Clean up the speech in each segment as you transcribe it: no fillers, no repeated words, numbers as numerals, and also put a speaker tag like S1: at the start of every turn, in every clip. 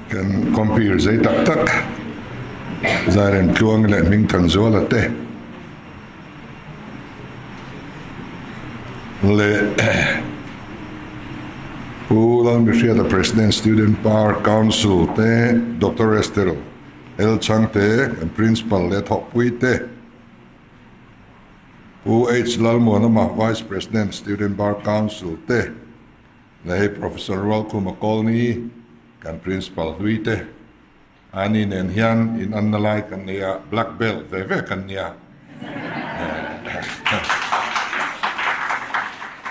S1: Kan compere zei tak tak Zairem Tluangi leh Hmingthanzuala te leh Pu Lalmihriata President Student Bar Council te Doctor Esther L Chhangte kan Principal leh thawhpui te Pu H Lalmuanawma Vice President Student Bar Council te leh hei Professor Rualkhuma Kawlni kan Principal hlui te ani nen hian in anna lai kan nei a, black belt ve ve kan nia.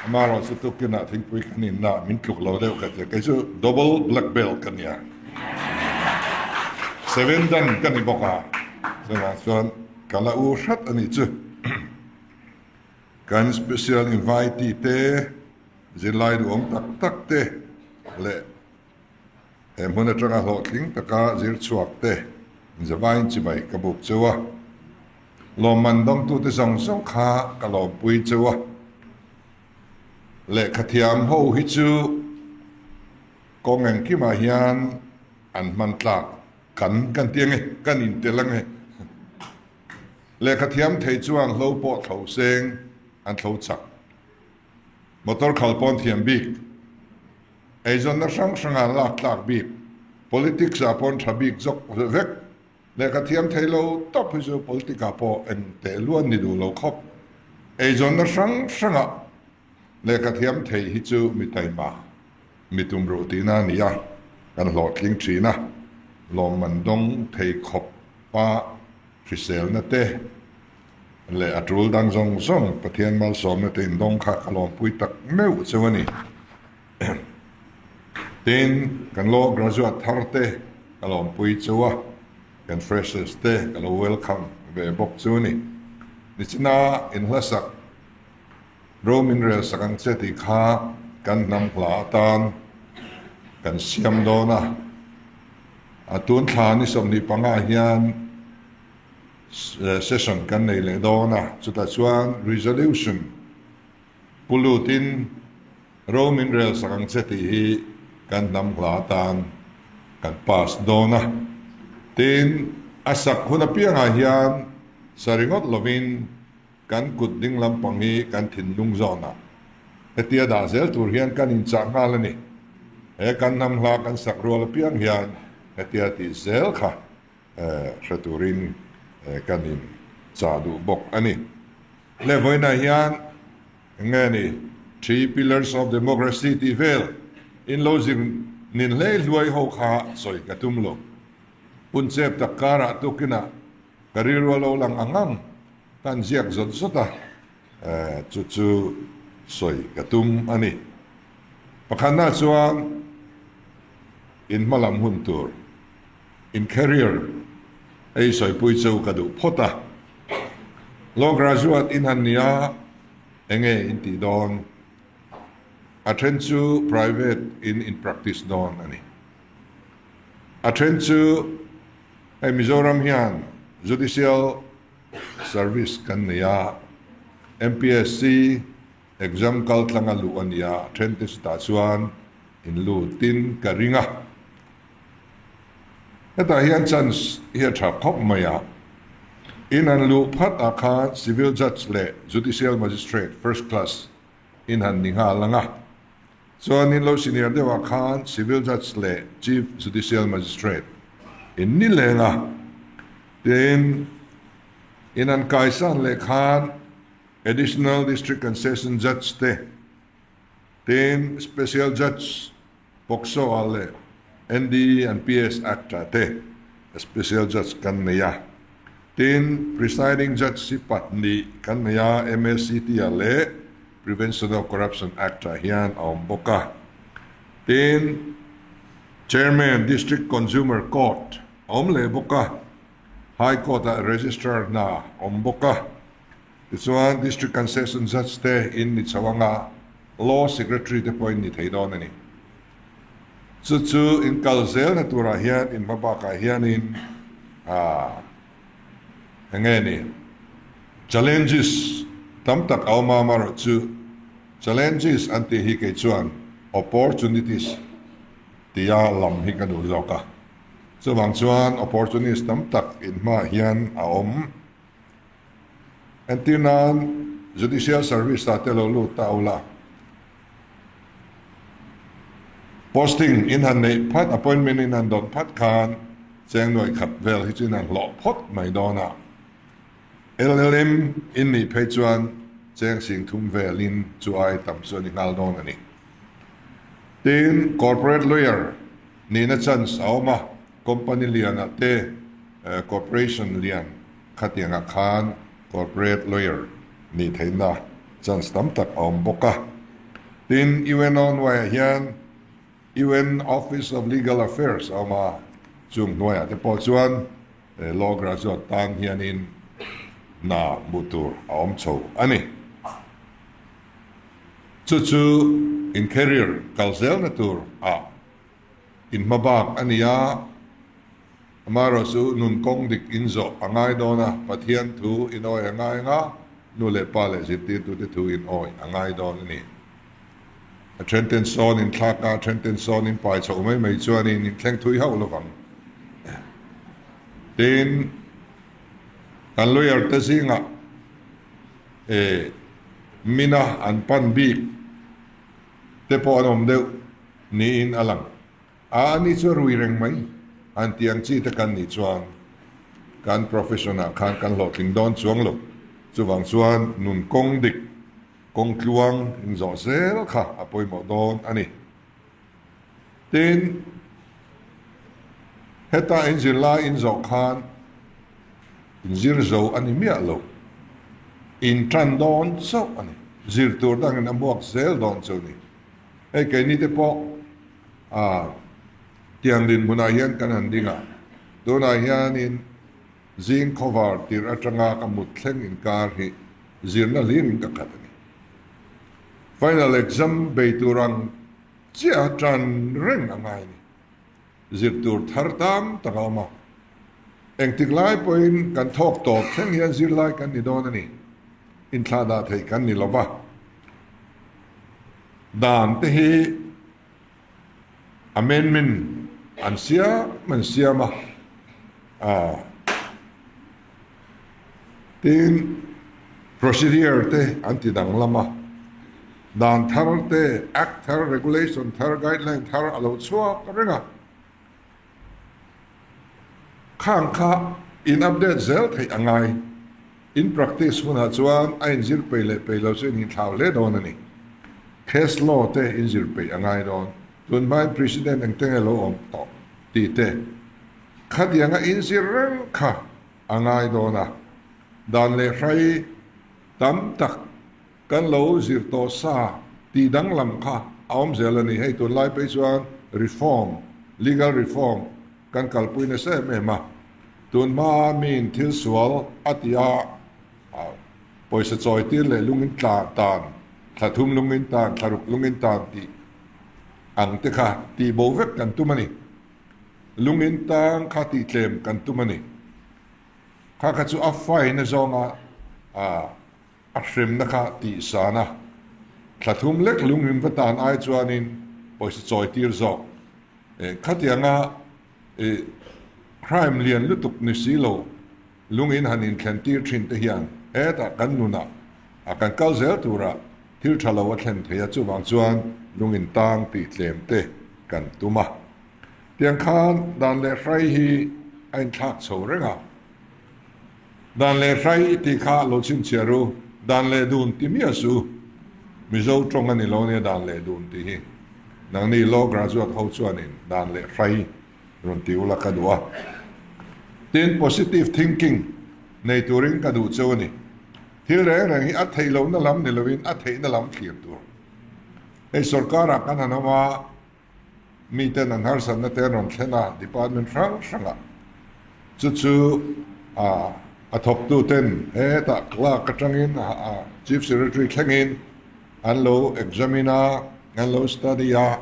S1: Amaherawh chu tukinah thingpui kan inna min tluk lo deuh ka tia, kei chu double black belt ka nia. Seven dan ka ni bawk a, chuvang chuan ka la u hrat a nih chu. Kan special invitee te, zirlai duhawm tak tak te leh he hmun atanga hlawhtling taka zir chhuak te zavain chibai ka buk cheu a. Lawmman dawngtute zawng zawng kha ka lawmpui cheu a. Lehkhathiam ho hi chu kawng engkimah hian an hman tlak kan kan ti ange, kan intel ange. Lehkhathiam thei chuan hlo pawh thlo seng an thlo chak. Motor khal pawn thiam bik, eizawnna hrang hranga lak tlak bik, politics ah pawn tha bik zawk vek. Lehkhathiam thei lo tawp hi chu politic ah pawh eng teh luan ni duh lo khawp. Eizawnna hrang hranga lehkhathiam thei hi chu mi taima, mi tumruh tihna a ni a, kan hlawhtling thin a, lawmman dawng thei khawp pa hriselna te leh a tul dang zawng zawng Pathian malsawmna te indawng kha ka lawmpui tak meuh cheu a ni. Tin, kan law graduate thar te ka lawmpui cheu a, kan freshers te ka lo welcome ve bawk chu a ni. Nichina inhlasak ro min rel sak ang che tih kha kan hnam hla atan kan siam dawn a. A tun thla ni 25 hian session kan nei leh dawn a, chutah chuan resolution pu lutin ro min rel sak ang che tih hi kan hnam hla atan kan pass dawn a. Tin, a sak hun apiangah hian sa ringawt lovin kan kut ding lampang hi kan thinlung zawnah hetia dah zel tur hian kan inchah nghal a ni. He kan hnam hla kan sak rual apiang hian hetia tih zel kha hre turin kan inchah duh bawk a ni. Le vawiinah hian eng nge ni Three Pillars of Democracy tih vel in lo zir nin hlei hluai ho kha sawi ka tum lo. Punchep tak karah tukinah ka rilru a lo lang ang ang. Kan ziak zawt zawt a, chu chu sawi ka tum a ni. Pakhatna chuan in hmalam hun tur, in career hei sawipui chu ka duh phawt a. Law graduate in han nia enge in tih dawn? A then chu private in in practice dawn a ni. A then chu hei Mizoram hian judicial Service kan nei a, MPSC exam kal tlanga luh a ni a, thente chutah chuan in lutin ka ring a. Hetah hian chance hi a tha khawp mai a, in han luh phat ah khan Civil Judge leh Judicial Magistrate First Class in han ni nghal ang a, Chuanin lo senior deuhah khan Civil Judge leh Chief Judicial Magistrate in ni leng a, tin in an kaisan leh khan Additional District and Session Judge te, tin Special Judge POCSO ah leh ND and PS Act ah te Special Judge kan nei a, tin Presiding Judge hi pahnih kan nei a, MACT ah leh Prevention of Corruption Act ah hian a awm bawk a. Tin, Chairman District Consumer Court a awm leh bawk a, High Court ah Registrar hna a awm bawk a. Tichuan District and Session Judge te in ni chho anga Law Secretary te pawh in ni thei dawn a ni. Chu chu in kal zelna turah hian in hma bakah hianin ah Enge ni? Challenges tam tak a awm a, amaherawh chu challenges an tih hi kei chuan opportunities tia lam hi ka duh zawk a. Chuvang chuan opportunist tam tak in hmaah hian a awm. Entir nan Judicial Service ah te lo lut ta ula. Posting in han neih phat, appointment in han dawn phat khan cheng nuaih khat vel hi chu in han hlawh phawt mai dawn a. LLM in nih phei chuan cheng sing thum velin chu ai tam chu a ni nghal dawn a ni. Tin, corporate lawyer nihna chance a awm a, company lianah te, corporation lian khatiangah khan corporate lawyer nih theihna chance tam tak a awm bawk a. Tin, UNO hnuaiah hian UN Office of Legal Affairs a awm a, chung hnuaiah te pawh chuan Law graduate tan hianin hna hmuh tur a awm chho a ni. Chu chu in career kal zelna tur ah in hma bak a ni a, amaherawh chu nun kawng dik in zawh a ngai dawn a, Pathian thu in awi a ngai anga, nu leh pa leh zirtirtute thu in awi a ngai dawn a ni. A then ten sawn in thlak a, a then ten sawn in pai chhoh mai mai chuanin in thleng thui hauh lovang. Tin, kan lawyer te zingah eh mina an pan bik te pawh an awm deuh niin a lang. A ani chu a rui reng mai. An tih ang chi te kan nih chuan kan profession ah khan kan hlawhtling dawn chuang lo. Chuvang chuan nun kawng dik Kawng tluang inzawh zel kha a pawimawh dawn a ni. Tin, heta inzirlai inzawh khan inzir zo a ni miah lo. In tan dawn chauh a ni. Zir tur dangin a hmuak zel dawn chu a ni. Hei keini te pawh ah tiang dinhmunah hian kan han ding a, tunah hianin Zing khawvar tirh atanga ka mut thleng inkar hi zirna hlirin ka khat a ni. Final exam bei tur ang chiah tan reng a ngai a ni. Zir tur thar tam tak a awm a. Engtik lai pawhin kan thawk tawp thleng hian zirlai kan ni dawn a ni. Inthlah dah theih kan ni lova. Dan te hi Amendment an siam an siam a, ah tin procedure te an ti danglam a, dan thar te, act thar, regulation thar, guideline thar a lo chhuak reng a, khang kha in update zel theih a ngai. In practice hunah chuan a inzir peih leh peih lo chu in inthlau hle dawn a ni. Case law te inzir peih a ngai dawn. Tun hmain President engte nge lo awm tawh tih te khatianga inzir reng kha a ngai dawn a. Dan leh hrai tam tak kan lo zir tawh sa tih danglam kha a awm zel a ni. Hei tunlai phei chuan reform, legal reform kan kalpui nasa em em a. Tun hmaa miin thil sual a ti a, pawisa chawi tir leh lungin tla tan, thla thum lungin tan, thla ruk lungin tan tih ang te kha tih bo vek kan tum a ni. Lungin tang kha tih tlem kan tum a ni. Kha kha chu a fine zawnga a hremna kha tih san a, thla thum lek lungin va tan ai chuanin pawisa chawi tir zawk. Khatianga I crime lian lutuk ni si lo, lungin han inthlen tir thin te hian hetah kan nunah a kan kal zel turah thil tha lo a thlen thei a, chuvang chuan lungin tang tih tlem te kan tum a. Tiang khan dan leh hrai hi a inthlak chho reng a, dan leh hrai tih kha lo chhinchhiah ru, dan leh dun ti miah su, Mizo tawng a ni lo nia dan leh dun tih hi. Nangni law graduate ho chuanin dan leh hrai rawn ti ula ka duh a. Tin, positive thinking nei turin ka duh cheu a ni. Thil reng reng hi a theih lohna lam ni loin a theihna lam thlir tur. Hei sorkarah kan han awm a, miten an harsatna te an rawn thlen a, department hrang hrangah chu chu a thawktuten hetah clerk atangin chief secretary thlengin an lo examine a, an lo study a,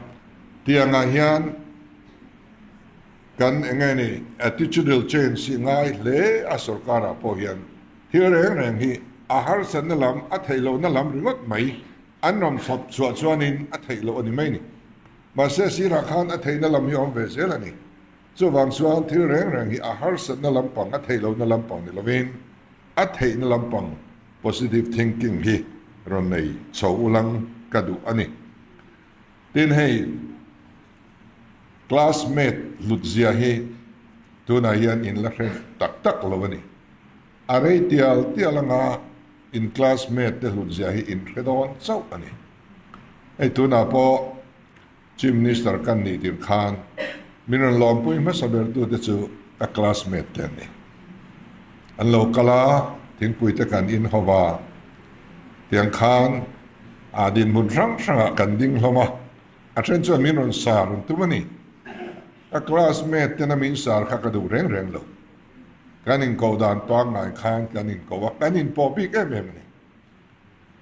S1: tiangah hian kan eng nge ni attitudinal change hi ngai hle a sorkarah pawh hian thil reng reng hi a harsatna lam a theih lohna lam ringawt mai an rawn chhawp chhuah chuanin a theih loh a ni mai ni. Mahse sirah khan a theihna lam hi a awm ve zel a ni. Chuvang chuan thil reng reng hi a harsatna lampang, a theih lohna lampang ni lovin a theihna lampang, positive thinking, hi rawn nei chho ulang ka duh a ni. Tin hei classmate hlutzia hi tunah hian in la hre tak tak lo a ni. A rei tial tial anga in classmate te hlutzia hi in hre dawn chauh a ni. Hei tunah pawh Chief Minister kan nih tir khan min rawn lawmpui hmasa bertute chu ka classmate te an ni. An lo kal a, thingpui te kan in ho va, tiang khan aa dinhmun hrang hrangah kan ding hlawm a, a then chuan min rawn sar an tum a ni. Ka classmate tena min sar kha ka duh reng reng lo. Kan inkoh dan pangngai khan kan inkoh a, kan inpawh bik em em a ni.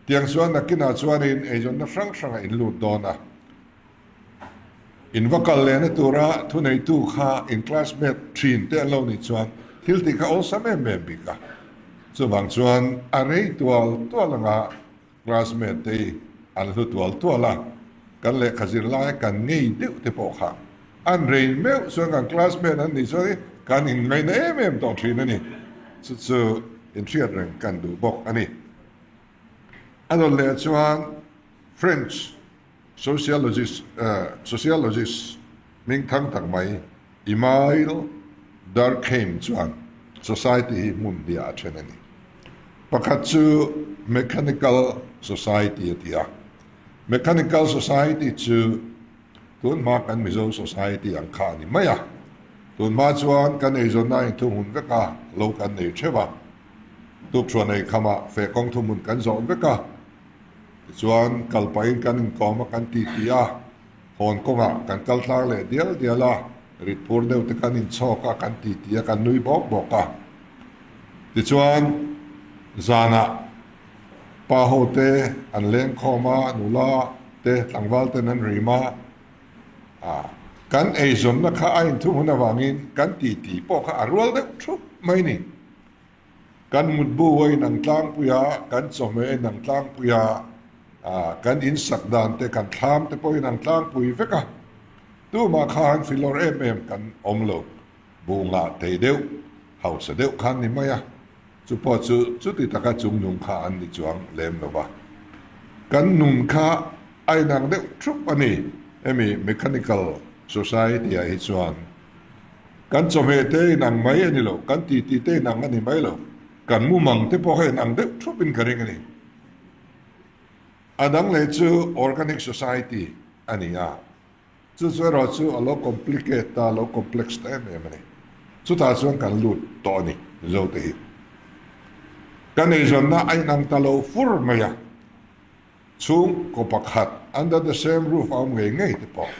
S1: Tiang chuan nakinah chuanin eizawnna hrang hrangah in lut dawn a, in va kal lehna tura thuneitu kha in classmate thin te an lo nih chuan thil tih kha awlsam em em bik a. Chuvang chuan a rei tual tual anga classmate te hi an hlu tual tual a, kan lehkha zir lai kan ngei deuh te pawh kha an rei meuh chuan kan classmate an nih chuan kan inngaihna em em tawh thin a ni. Chu chu inhriat reng kan duh bawk a ni. A rawn leh chuan French sociologist sociologist hmingthang tak mai Emile Durkheim chuan society hi hmun hniah a then a ni. Pakhat chu mechanical society a ti a. Mechanical society chu Tun hma kan Mizo society ang kha a ni mai a, tun hma chuan kan eizawnna a inthuhmun vek a, lo kan nei theuh a, tukṭhuan ei khamah feh kawng thuhmun kan zawh vek a, tichuan kal pahin kan inkawm a kan titi a, hawn kawngah kan kal tlang leh dial dial a, rit phur deuh te kan inchhawk a, kan titi a, kan nui bawk bawk a, tichuan zanah Pa ho te an leng khawm a, nula te tlangval ten an rim a, kan eizawnna kha a inthuhmun avangin kan titi pawh kha a rual deuh thup mai ni. Kan mutbu a inang tlangpui a, kan chawhmeh a inang tlangpui a, kan insak dan te, kan thlam te pawh a inang tlangpui vek a, tumah kha han filawr em em kan awm lo, bu ngah thei deuh, hausa deuh khan ni mai a. Chu pawh chu chuti taka chung nung kha an ni chuang lem lo va. Kan nun kha a inang deuh thup a ni. Hemi mechanical society ah hi chuan kan chawhmeh te inang mai a ni lo, kan titi te inang a ni mai lo, kan mumang te pawh kha inang deuh thup in ka ring a ni. A dang leh chu organic society a ni a. Chu chu erawh chu a lo complicate ta, a lo complex ta em em a ni. Chutah chuan kan lut tawh a ni Mizote hi. Kan eizawnna a inang ta lo fur mai a, chhungkaw pakhat under the same roof a awm ngei ngei te pawh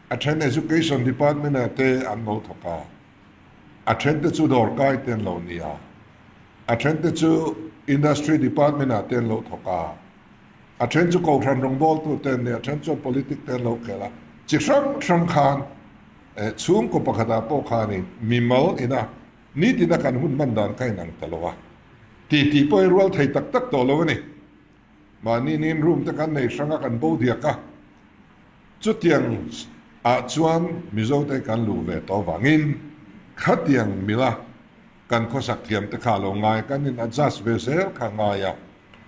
S1: a then education department ah te an lo thawk a, a then te chu dawrkai te an lo ni a, a then te chu industry department ah te an lo thawk a. A then chu Kohhran rawngbawltu te an ni, a then chuan politic te an lo khel a. Chi hrang hrang khan chhungkaw pakhatah pawh khanin mimal ina nitina kan hun hman dan kha inang ta lo a. Titi pawh hi rual thei tak tak tawh lo a ni. Mahni niin room te kan nei hrang a, kan bo diak a. Chutiang ah chuan Mizote kan luh ve tawh avangin khatiang mila kan khawsak thiam te kha a lo ngai, kan in adjust ve zel kha a ngai a.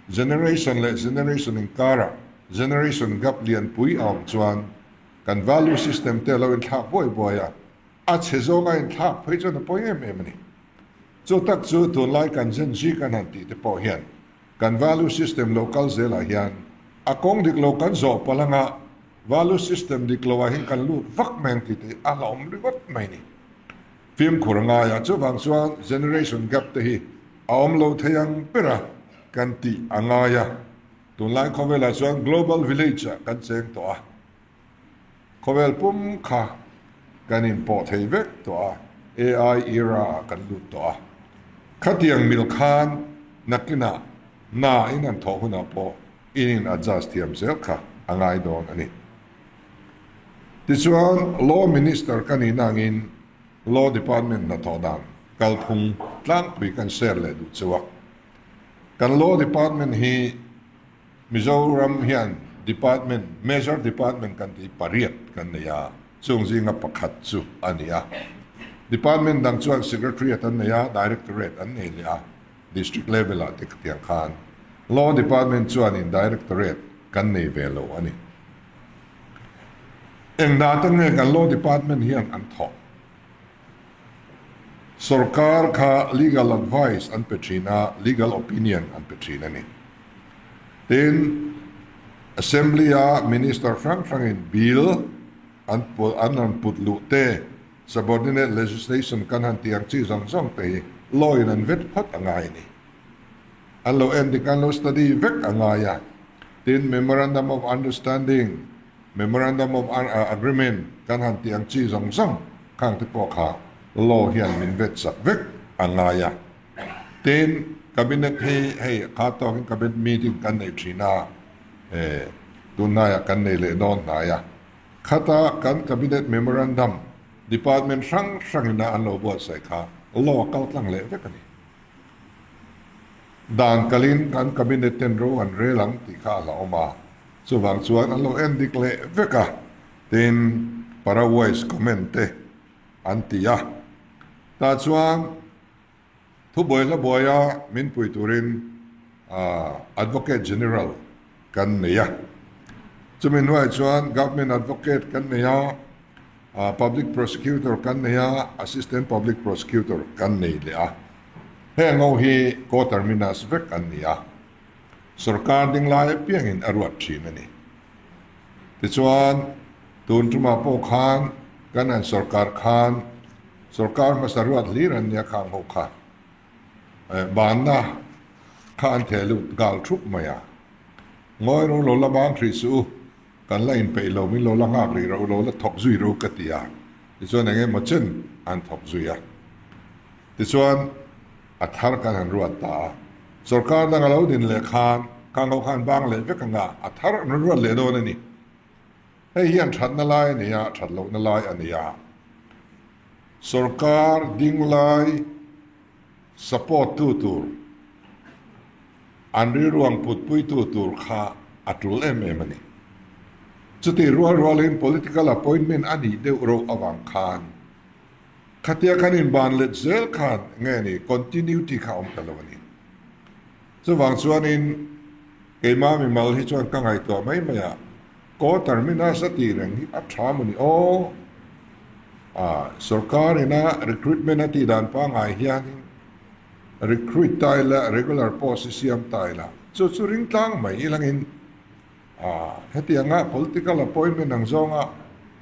S1: Generation leh generation inkarah generation gap lianpui a awm chuan kan value system te a lo inthlak buai buai a, a chhe zawnga inthlak phei chuan a pawi em em a ni. Chu tak chu tunlai kan Gen Z kan han tih te pawh hian kan value system lo kal zelah hian a kawng dik lo kan zawh palh anga value system dik loah hian kan lut vak mai ang tih te a hlauhawm ringawt mai a ni. Fimkhur a ngai a, chuvang chuan generation gap te hi a awm lo thei ang ber a kan tih a ngai a. Tunlai khawvelah chuan global village ah kan cheng tawh a, khawvel pum kha kan inpawh thei vek tawh a, AI era ah kan lut tawh a. Khatiang mil khan nakinah hna in an thawh hunah pawh in in adjust thiam zel kha a ngai dawn a ni. Tichuan, Law Minister ka nih nangin Law Department hnathawh dan kalphung tlangpui kan share leh duh cheu a. Kan Law Department hi Mizoram hian Department, Major Department kan tih pariat kan nei a. Chung zinga pakhat chu a ni a. Department dang chuan Secretariat an nei a, Directorate an nei leh a, District level ah te khatiang khan Law Department chuanin Directorate kan nei ve lo a ni. Eng data nge kan Law Department hian an thawh? Sorkar kha legal advice an pe thin a, legal opinion an pe thin a ni. Tin, Assembly-a Minister hrang hrangin bill an an rawn put luh te, subordinate legislation kan han tih ang chi zawng zawng te hi law in an vet phawt a ngai a ni. An lo en dik an lo study vek a ngai a. Tin, Memorandum of Understanding, Memorandum of Agreement kan han tih ang chi zawng zawng khang te pawh kha law hian min vet sak vek a ngai a. Tin, Cabinet hi hei kha tawkin Cabinet meeting kan nei thin a, tunhnaiah kan nei leh dawn hnai a. Khata kan Cabinet Memorandum Department hrang hrangina an lo buatsaih kha law kal tlang leh vek a ni. Dan kalin kan Cabinet ten ro an rel ang tih kha a la awm a, chuvang chuan an lo en dik leh vek a, tin Paraguay's comment te an ti a. Tah chuan thubuai hla buaia min pui turin Advocate General kan nei a, chumi hnuaiah chuan Government Advocate kan nei a, Public Prosecutor kan nei a, Assistant Public Prosecutor kan nei leh a. Heng ho hi co-terminus vek an ni a, sorkar ding lai apiangin a ruat thin a ni. Tichuan, tun tumah pawh khan kan han sorkar khan sorkar hmasa ruat hlir an nia khang ho kha banna kha an theh lut ghal thup mai a. Ngawi ro lo la bang hrih suh u, kan la inpeih lo, min lo la nghak rih ro, lo la thawk zui ro ka ti a. Tichuan eng emaw chen an thawk zui a. Tichuan a thar kan han ruat ta a. Sorkar dang a lo din leh khan, khang ho khan bang leh vek anga a thar an rawn ruat leh dawn a ni. Hei hian thatna lai a nei a, that lohna lai a nei a. Sorkar ding lai support tu tur, an rilruang putpuitu tur kha a tul em em a ni. Chutih rual rualin political appointment a nih deuh reuh avang khan khatia kan inban let zel khan nge ni continuity kha a awm ta lo a ni. Chuvang chuanin keimah mimal hi chuan ka ngaihtuah mai mai a, Co-terminus a tih reng hi a tha maw ni aw? A, sorkar ina recruitment a tih dan pangngai hianin recruit ta ila, regular post hi siam ta ila, chu chu ring tlang mai ilangin a, hetianga political appointment ang zawnga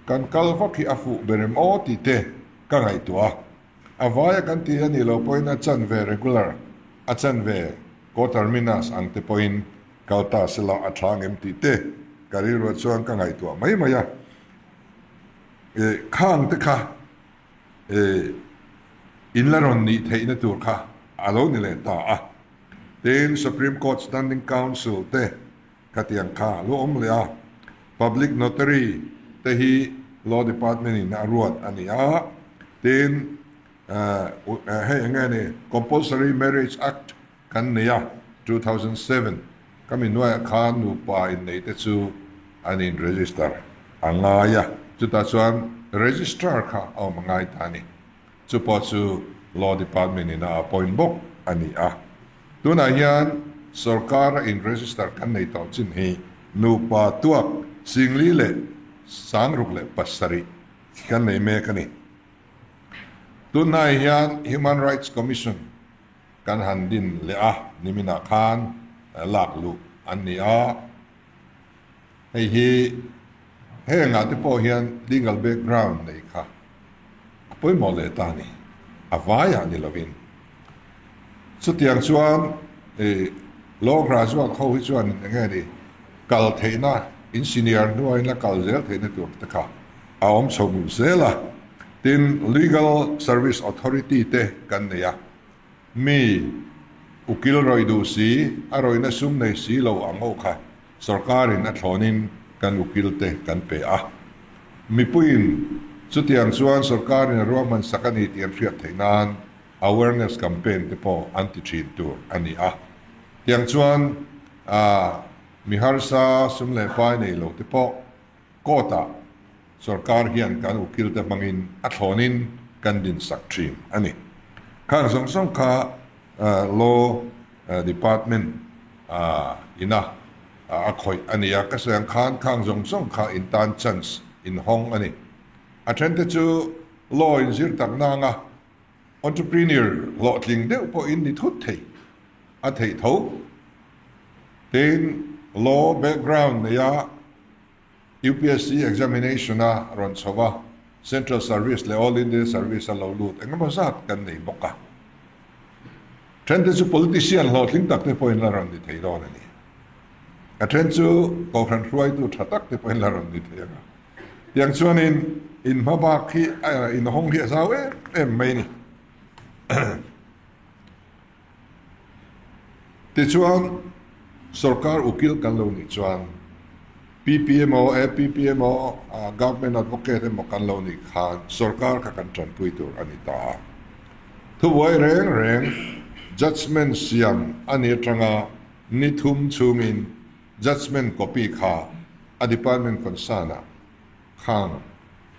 S1: kan kal vak hi a fuh ber em aw tih te ka ngaihtuah a. A vaia kan tih a nih loh pawhin a chanve regular, a chanve co-terminus ang te pawhin Kal ta sela a tha ngem tih te ka rilruah chuan ka ngaihtuah mai mai a. E, khang te kha e, in la rawn nih theihna tur kha a lo ni leh ta a. Tin, Supreme Court Standing Council te khatiang kha a lo awm leh a. Public Notary te hi Law Department in a ruat a ni a. Tin, hei eng nge ni, Compulsory Marriage Act Kan nei a, 2007 ka mi hnuaiah khan nupa inneih te chu an in register a ngai a, chutah chuan registrar kha a awm a ngai ta a ni. Chu pawh chu Law Department in a appoint bawk a ni a. Tunah hian sorkar a in register kan nei tawh chin hi nupa tuak 40 leh 67 kan nei mek a ni. Tunhnai hian Human Rights Commission Kan han din leh a, niminah khan lak luh an ni a. Hei hi hengah te pawh hian legal background nei kha a pawimawh leh ta a ni, a vaiah ni lovin. Chutiang chuan law graduate ho hi chuan eng nge ni kal theihna, in senior hnuaiin la kal zel theihna tur te kha a awm chho zel a. Tin, Legal Service Authority te kan nei a, mi ukil rawih duh si, a rawihna sum nei si lo ang ho kha sorkarin a thlawnin kan ukil te kan pe a. Mipuiin chutiang chuan sorkarin a ruahman sak a ni tih an hriat theih nan awareness campaign te pawh an ti thin tur a ni a. Tiang chuan mi harsa sum leh pai nei lo te pawh court ah. Sorkar hian kan ukil te hmangin a thlawnin kan dinsak thin a ni. Khang zawng zawng kha Law Department ina a khawih a ni a, ka sawi ang khan khang zawng zawng kha in tan chance in hawng a ni. A then te chu Law in zir tak nanga entrepreneur hlawhtling deuh pawh in ni thut thei a theih tho. Tin, Law background neia UPSC examination a rawn chho a, Central Service leh All India Service a lo lut engemaw zat kan nei bawk a. Then te chu politician hlawhtling tak te pawhin la rawn ni thei dawn a ni. A then chu kohhran hruaitu tha tak te pawhin la rawn ni thei ang a. Tiang chuanin in hma bak hi in hawng hi a zau em em mai a ni. Tichuan, sorkar ukil kan lo nih chuan PP emaw, APP emaw, Government Advocate emaw kan lo nih khan sorkar kha kan tanpui tur a ni ta a. Thubuai reng reng judgement siam a ni atanga ni thum chhungin judgement copy kha a department concern-ah Khang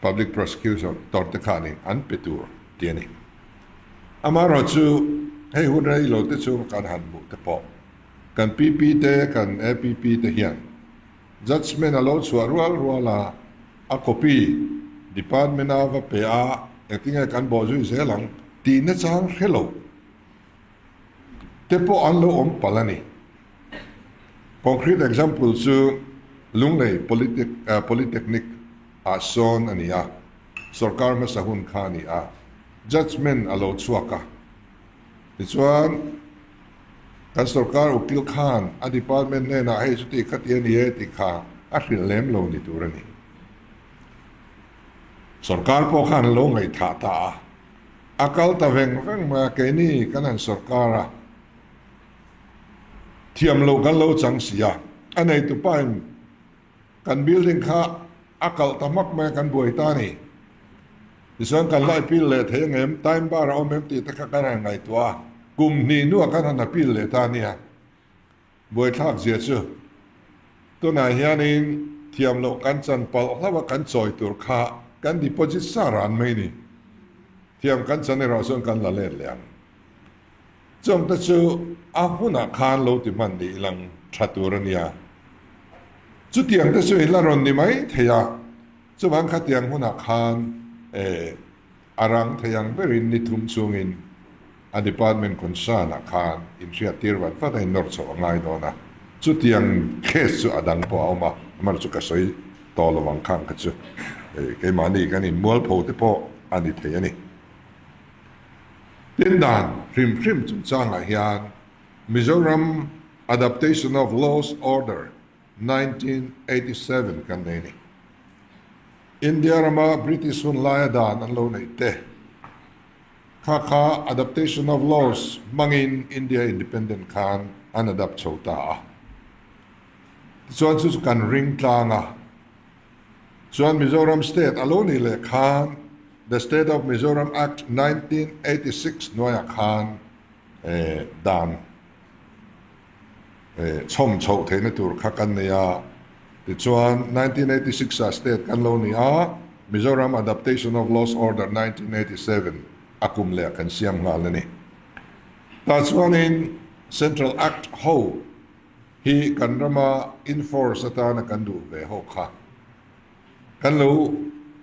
S1: Public Prosecutor te khanin an pe tur ti a ni. Amaherawhchu hei hun rei lo te chu kan han hmuh te pawh kan PP te kan APP te hian judgement a lo chhuah rual rual a, a copy department a va pe a engtinge kan bawh zui zel ang tih nachang hre lo te pawh an lo awm palh a ni. Concrete example chu Lunglei Polytechnic ah sawn a ni a, sorkar hmasa hun kha a ni a, judgement a lo chhuak a. Tichuan, kan sorkar ukil khan a department hnenah hei chuti khati a ni e tih kha a hrilh lem lo ni tur a ni. Sorkar pawh khan a lo ngaihthah ta a, a kal ta veng veng mai a, keini kan han sorkar a. Thiam lo kan lo chang si a, a neitupa in kan building kha a kalh ta hmak mai a, kan buai ta a ni. Tichuan kan la appeal leh thei ang em, time bar a awm em tih te kha kan han ngaihtuah a, kum hnih hnuah kan han appeal leh ta a nia. Buaithlak zia chu tunah hianin thiam loh kan chan palh hlauh a, kan chawi tur kha kan deposit sa ran mai ni. Thiam kan chan erawh chuan kan la let leh ang. Chawngte chu a hunah khan lo ti hman ni ilang tha tur a nia. Chutiang te chu i la rawn ni mai thei a, chuvang khatiang hunah khan eh a rang thei ang berin ni thum chungin a department concern ah khan inhriat tir vat vat a innawr chhoh a ngai dawn a. Chutiang case chu a dang pawh a awm a, amaherawhchu chu ka sawi tawh lo ang khang kha chu keimahni kan inmualpho te pawh a ni thei a ni. Tin dan hrim hrim chungchangah hian Mizoram Adaptation of Laws Order 1987 kan nei a ni. India rama British hun laia dan an lo neih te kha kha Adaptation of Laws hmangin India Independent khan an adapt chho ta a. Tichuan chu chu kan ring tlang a. Chuan Mizoram State a lo nih leh khan The State of Mizoram Act 1986 hnuaiah khan dan chhawm chhoh theihna tur kha kan nei a. Tichuan 1986 ah State kan lo ni a, Mizoram Adaptation of Laws Order 1987 a kum leh kan siam nghal a ni. Tah chuanin Central Act ho hi kan rama enforce atana kan duh ve ho kha kan lo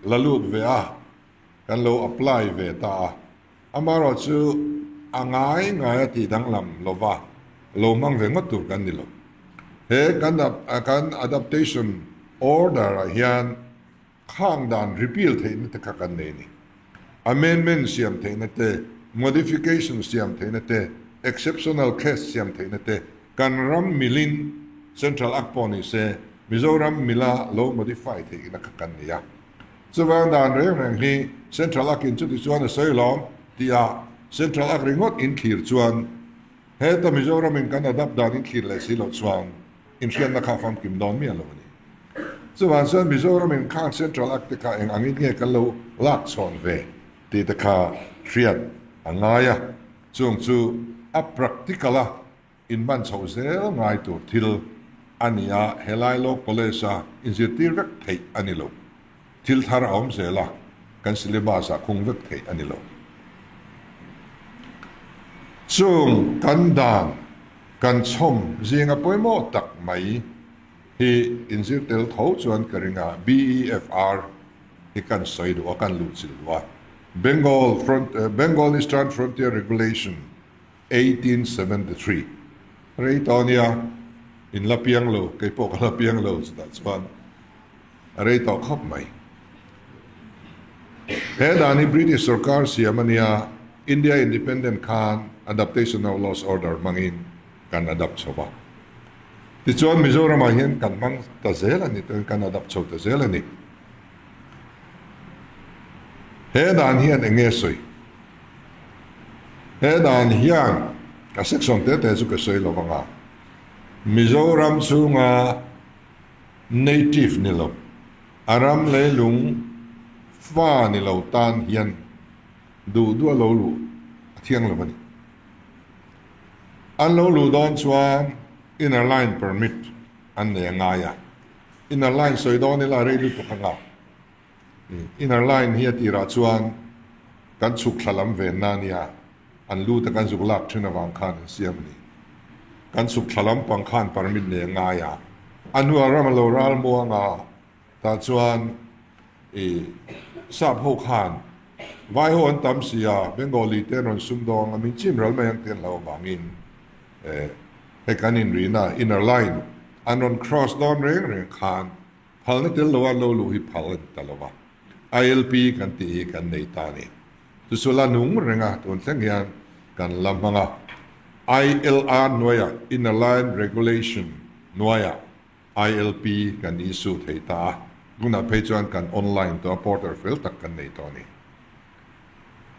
S1: la lut ve a, kan lo apply ve ta a, amaherawhchu a ngai ngai a tih danglam lova lo hmang ve ngawt tur kan ni lo. He kan kan adaptation order ah hian Khang dan repeal theihna te kha kan nei a ni. Amendment siam theihna te, modification siam theihna te, exceptional case siam theihna te kan ram milin Central Act pawh ni se Mizoram mila lo modify theihna kha kan nei a. Chuvang dan reng reng hi Central Act in chuti chuan a sawi lawm tih-ah Central Act ringawt in thlir chuan heta Mizoram in kan adapt dan in thlir leh si loh chuan inhriatna kha famkim dawn miah lo a ni. Chuvang chuan Mizoram in khang Central Act te kha eng angin nge kan lo lak chhawn ve tih te kha hriat a ngai a, chung chu a practical a inhman chhoh zel ngai tur thil a ni a, helai Law College a inzirtir vek theih a ni lo. Thil thar a awm zel a, kan syllabus ah khung vek theih a ni lo. Chung kan dan kan chhawm zinga pawimawh tak mai hi inzir tel tho chuan ka ring a, BEFR hi kan sawi duh a, kan luhchilh duh a, Bengal Front Bengal Eastern Frontier Regulation 1873 rei tawh a nia, in la piang lo, kei pawh ka la piang lo chutah chuan a rei tawh khawp mai. He dan hi British sorkar siam a nia, India Independent khan Adaptation of Laws Order hmangin kan adapt chho va. Tichuan Mizoramah hian kan hmang ta zel a ni, kan adapt chho ta zel a ni. He dan hian eng nge sawi? He dan hian a section te te chu ka sawi lo vang a, Mizoram chhunga native ni lo, a ram leilung fa ni lo tan hian duh duh a lo luh a thiang lo a ni. An lo luh dawn chuan inner line permit an nei a ngai a, inner line sawi dawn ila rei lutuk anga inner line hi a tirah chuan kan chhuk thla lam venna a nia, an lut a kan zuk lak thin avang khan an siam a ni. Kan chhuk thla lampang khan permit nei a ngai a, a hnuah ram a lo ral muang a, tah chuan i sap ho khan vai ho an tam si a, Bengali te an rawn sum dawng a, min chim ral mai ang tih an hlauh avangin hei kan inrina inner line an rawn cross dawn reng reng khan phalna tel lo a lo luh hi phal a ni ta lo va, ILP kan tih hi kan nei ta a ni. Chu chu la nung reng a, tun thleng hian kan la hmang a. ILR hnuaiah, Inner Line Regulation hnuaiah ILP kan issue thei ta a, tunah phei chuan kan online tawh a, portal fel tak kan nei tawh a ni.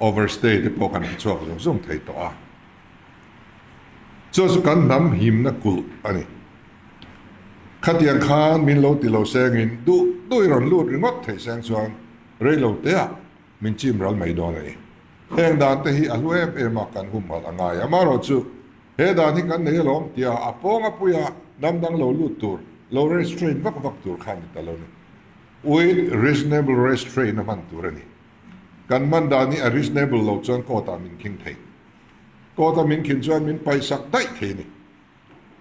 S1: Overstay te pawh kan hre chhuak zung zung thei tawh a. Chu chu kan hnam himna kulh a ni. Khatiang khan min lo ti lo sengin duh duh i rawn lut ringawt thei seng chuan rei lo teah min chim ral mai dawn a ni. Heng dan te hi a hlu em em a, kan humhalh a ngai. Amaherawhchu, he dan hi kan nei alawm tia a pawng a puia hnam dang lo lut tur, lo restrain vak vak tur kha a ni ta lo ni. With reasonable restraint a hman tur a ni. Kan hman dan hi a reasonable lo chuan court ah min khing thei. Court a min khin chuan min paihsak daih thei a ni.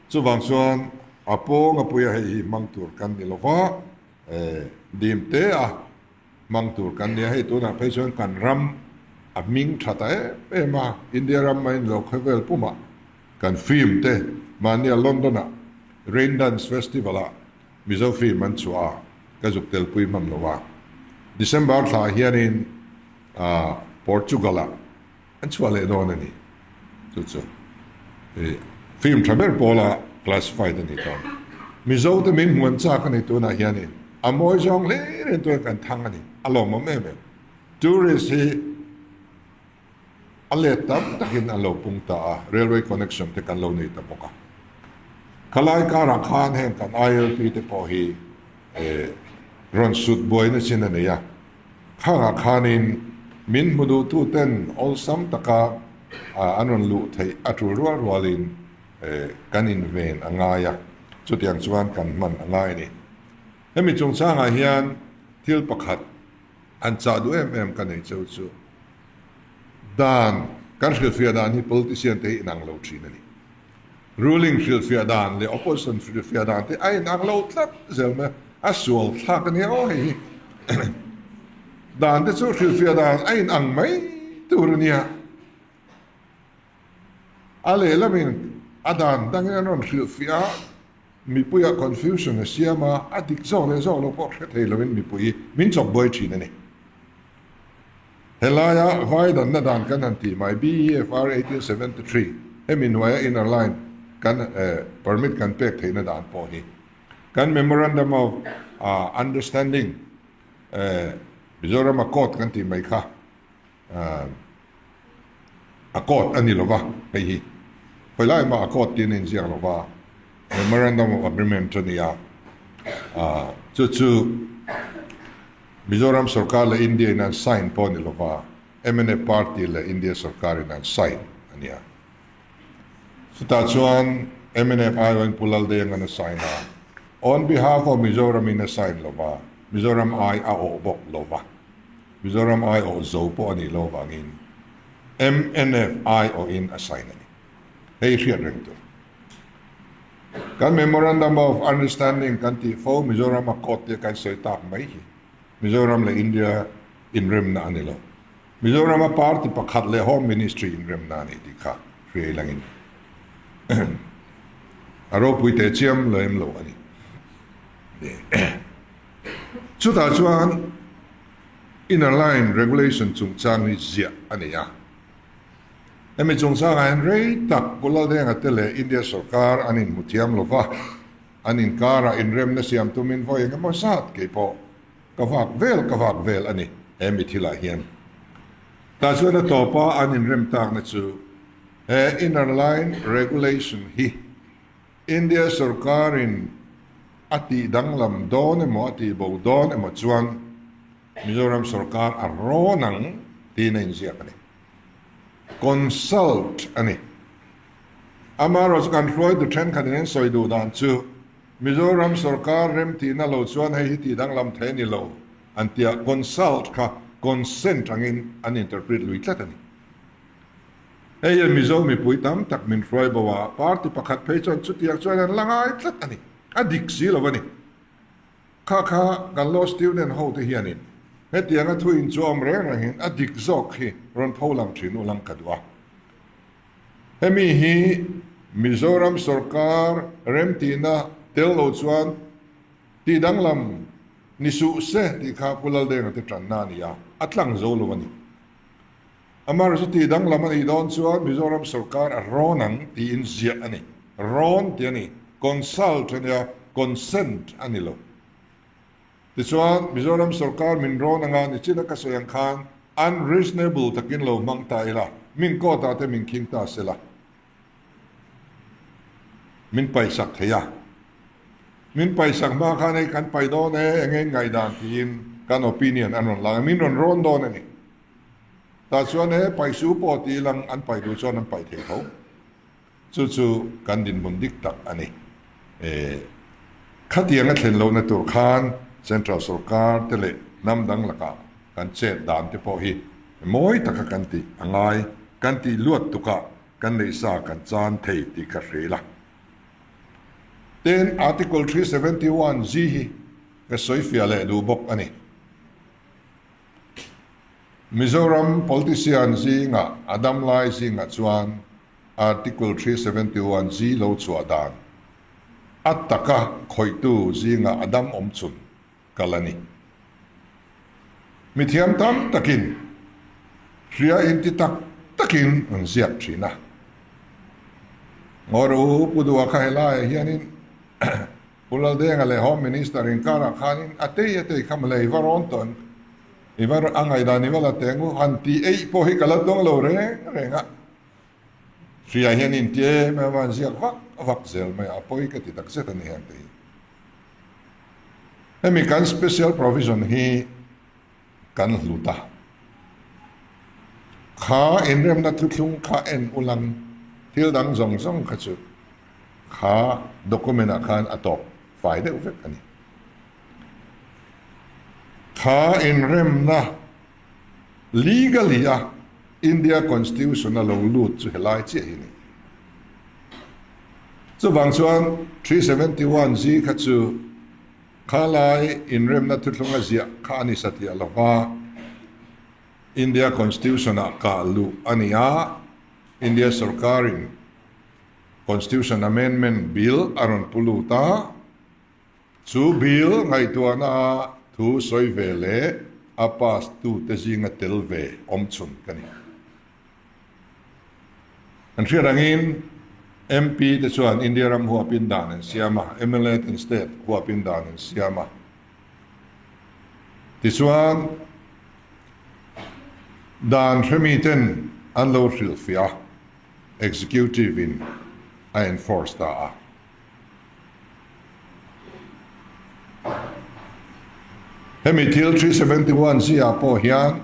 S1: Chuvang chuan a pawng a puia hei hi hmang tur kan ni lova, dim te a hmang tur kan nia, hei tunah phei chuan kan ram a hming tha ta em em a, India ram maiin lo khawvel pumah kan film te mahnia London ah Rain Dance Festival ah Mizo film an chhuah a, ka zuk telpui hman lo a, December thla ah hianin Portugal ah an chhuah leh dawn a ni, chu chu film tha ber pawla classified a ni tawh. Mizo te min hmuan chak a ni tunah hianin a mawi zawng hle reng turin kan thang a ni, a lawmawm em em. Tourist hi a let tam takin an lo pung ta a, railway connection te kan lo nei ta bawk a. Khalai karah khan heng kan ILP te pawh hi rawn sut buaina chin a nei a. Khangah khanin min hmu duhtuten awlsam taka an rawn luh theih a tul rual rualin kan inven a ngai a, chutiang chuan kan hman a ngai a ni. Hemi chungchangah hian thil pakhat an chah duh em em ka nei cheu chu dan kan hrilhfiah dan hi politician te hi inang lo thin a ni. Ruling hrilhfiah dan leh opposition hrilhfiah dan te a inang lo tlat zel mai a, a sual thlak a nia aw hei hi. Dan te chu hrilhfiah dan a inang mai tur a nia. A lehlamin a dan dangin an rawn hrilhfiah a, mipuiah confusion a siam a, a dik zawk leh zawk lo pawh hre thei lovin mipui min chawp buai thin a ni. Helaia vai danna dan kan han tih mai, BEFR 1873, hemi hnuaia inner line kan permit kan pek theihna dan pawh hi kan Memorandum of Understanding, Mizoram Accord kan tih mai kha Accord a ni lova hei hi khawi lai mah Accord tiin a inziak lova Memorandum of Agreement a ni a, chu chu Mizoram sorkar leh India in an sign pawh a ni lova, mnf party leh India sorkar in an sign a ni a. Chutah chuan mnf aiawhin Pu Laldenga'n a sign a, on behalf of Mizoram in a sign lova. Mizoram ai a awh bawk lo va, Mizoram ai awh zo pawh a nih loh vangin mnf ai awhin a sign a ni. Hei hriat reng tur. Kan Memorandum of Understanding kan tih fo Mizoram Accord tia kan sawi tak mai hi Mizoram leh India inremna a ni lo. Mizoram a party pakhat leh Home Ministry inremna a ni tih kha hriai langin a ropui teh chiam lem lo a ni. Chutah chuan Inner Line Regulation chungchang hi ziah a ni a. Hemi chungchangah hian rei tak Pu Laldenga te leh India sorkar an inhmu thiam lo va, an inkarah inremna siam tumin vawi eng emaw zat kei pawh ka vak vel ka vak vel a ni he mi thilah hian. Tah chuan a tawpa an inrem takna chu he Inner Line Regulation hi India sorkarin a tih danglam dawn emaw a tih bo dawn emaw chuan Mizoram sorkar a rawn ang tiin a inziak a ni. Consult a ni. Amaherawhchu chu kan hruaitu thenkhatin an sawi duh dan chu Mizoram sorkar remtihna lo chuan hei hi tih danglam thei a ni lo an ti a, consult kha consent angin an interpret lui tlat a ni. Hei hian Mizo mipui tam tak min hruai bo a, party pakhat phei chuan chutiang chuan an la ngai tlat a ni. A dik si lo a ni. Kha kha kan law student ho te hianin hetianga thu inchuam reng rengin a dik zawk hi rawn pho lang thin u lang ka duh a. Hemi hi Mizoram sorkar remtihna tel lo chuan tih danglam ni suh se tih kha Pu Laldenga te tanna a ni a, a tlang zo lo a ni. Amaherawhchu tih danglam a nih dawn chuan Mizoram sorkar a rawn ang tiin ziah a ni. Rawn tih a ni. Consult a nia, consent a ni lo. Tichuan, Mizoram sorkar min rawn anga nichina ka sawi ang khan unreasonable takin lo hmang ta ila, min court ah te min khing ta sela, min paisak thei a. Min paisak hma khan hei kan pai dawn e, enge in ngaihdan tiin kan opinion an rawn lang a, min rawn rawn dawn a ni. Tah chuan he paihsu pawh ti ilang an paih duh chuan an paih thei tho. Chu chu kan dinhmun dik tak a ni. E, khatiang a thlen lohna tur khan Central sorkar te leh hnam dang lakah kan chet dan te pawh hi mawi taka kan tih a ngai, kan tih luat tukah kan neihsa kan chan thei tih ka hre ila. Tin, Article 371 G hi ka sawifiah leh duh bawk a ni. Mizoram politician zingah a damlai zingah chuan Article 371 G lo chhuah dan a taka khawihtu zingah a dam awm chhun kal a ni. Mithiam tam takin hria inti tak takin an ziak thin a. Ngaw rawh u, Pu Duha kha helaiah hianin Pu Laldenga leh Home Minister inkarah khanin a tei a tei kha mawle i va rawn tawh em? I va a ngaihdan i va la teng u han tih eih pawh hi ka la tawng lo reng reng a. Hria hian inti em em a, an ziak vak vak zel mai a, a pawi ka ti takzet a ni heng te hi. Hemi kan special provision hi kan hlut a. Kha inremna thuthlung kha en ulang thil dang zawng zawng kha chu kha document ah khan a tawp fai deuh vek a ni. Kha inremna legally a India Constitution a lo lut chu helai chiah hi a ni. Chuvang chuan 371 G kha chu Kha lai inremna thuthlung a ziah kha a ni satliah lo va, India Constitution ah kah luh a ni a, India sorkarin Constitution Amendment Bill a rawn pu lut a, chu bill ngaihtuahna a thu sawi ve leh a pass tute zinga tel ve awmchhun ka ni. An hriat angin MP te chuan India ram huapin dan an siam a, mla ten state huapin dan an siam a. Tichuan dan hremi ten an lo hrilhfiah a, executive in a enforce ta a. Hemi thil 371 zia pawh hian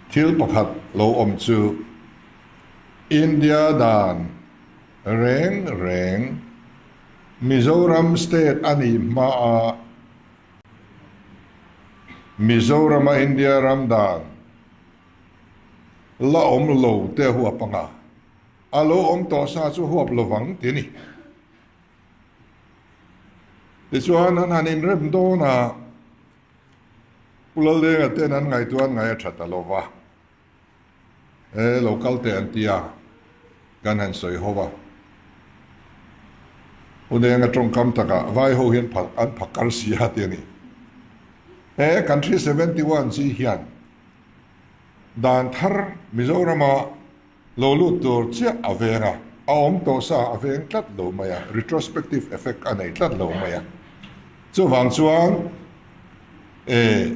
S1: Thil pakhat lo awm chu India dan reng reng Mizoram state a nih hmaa. Mizorama India ram dan la awm lo te huap anga a lo awm tawh sa chu huap lovang ti a ni. Tichuan an han inrem dawn a, Pu Laldenga ten an ngaihtuah an ngaih a tha ta lo va. E, lo kal teh an ti a, kan han sawi ho va. Pu Denga tawngkam takah vai ho hian an phakar si a ti a ni. He kan 371 chi hian dan thar Mizorama lo lut tur chiah a veng a, a awm tawh sa a veng tlat lo mai a, retrospective effect a nei tlat lo mai a. Chuvang chuan e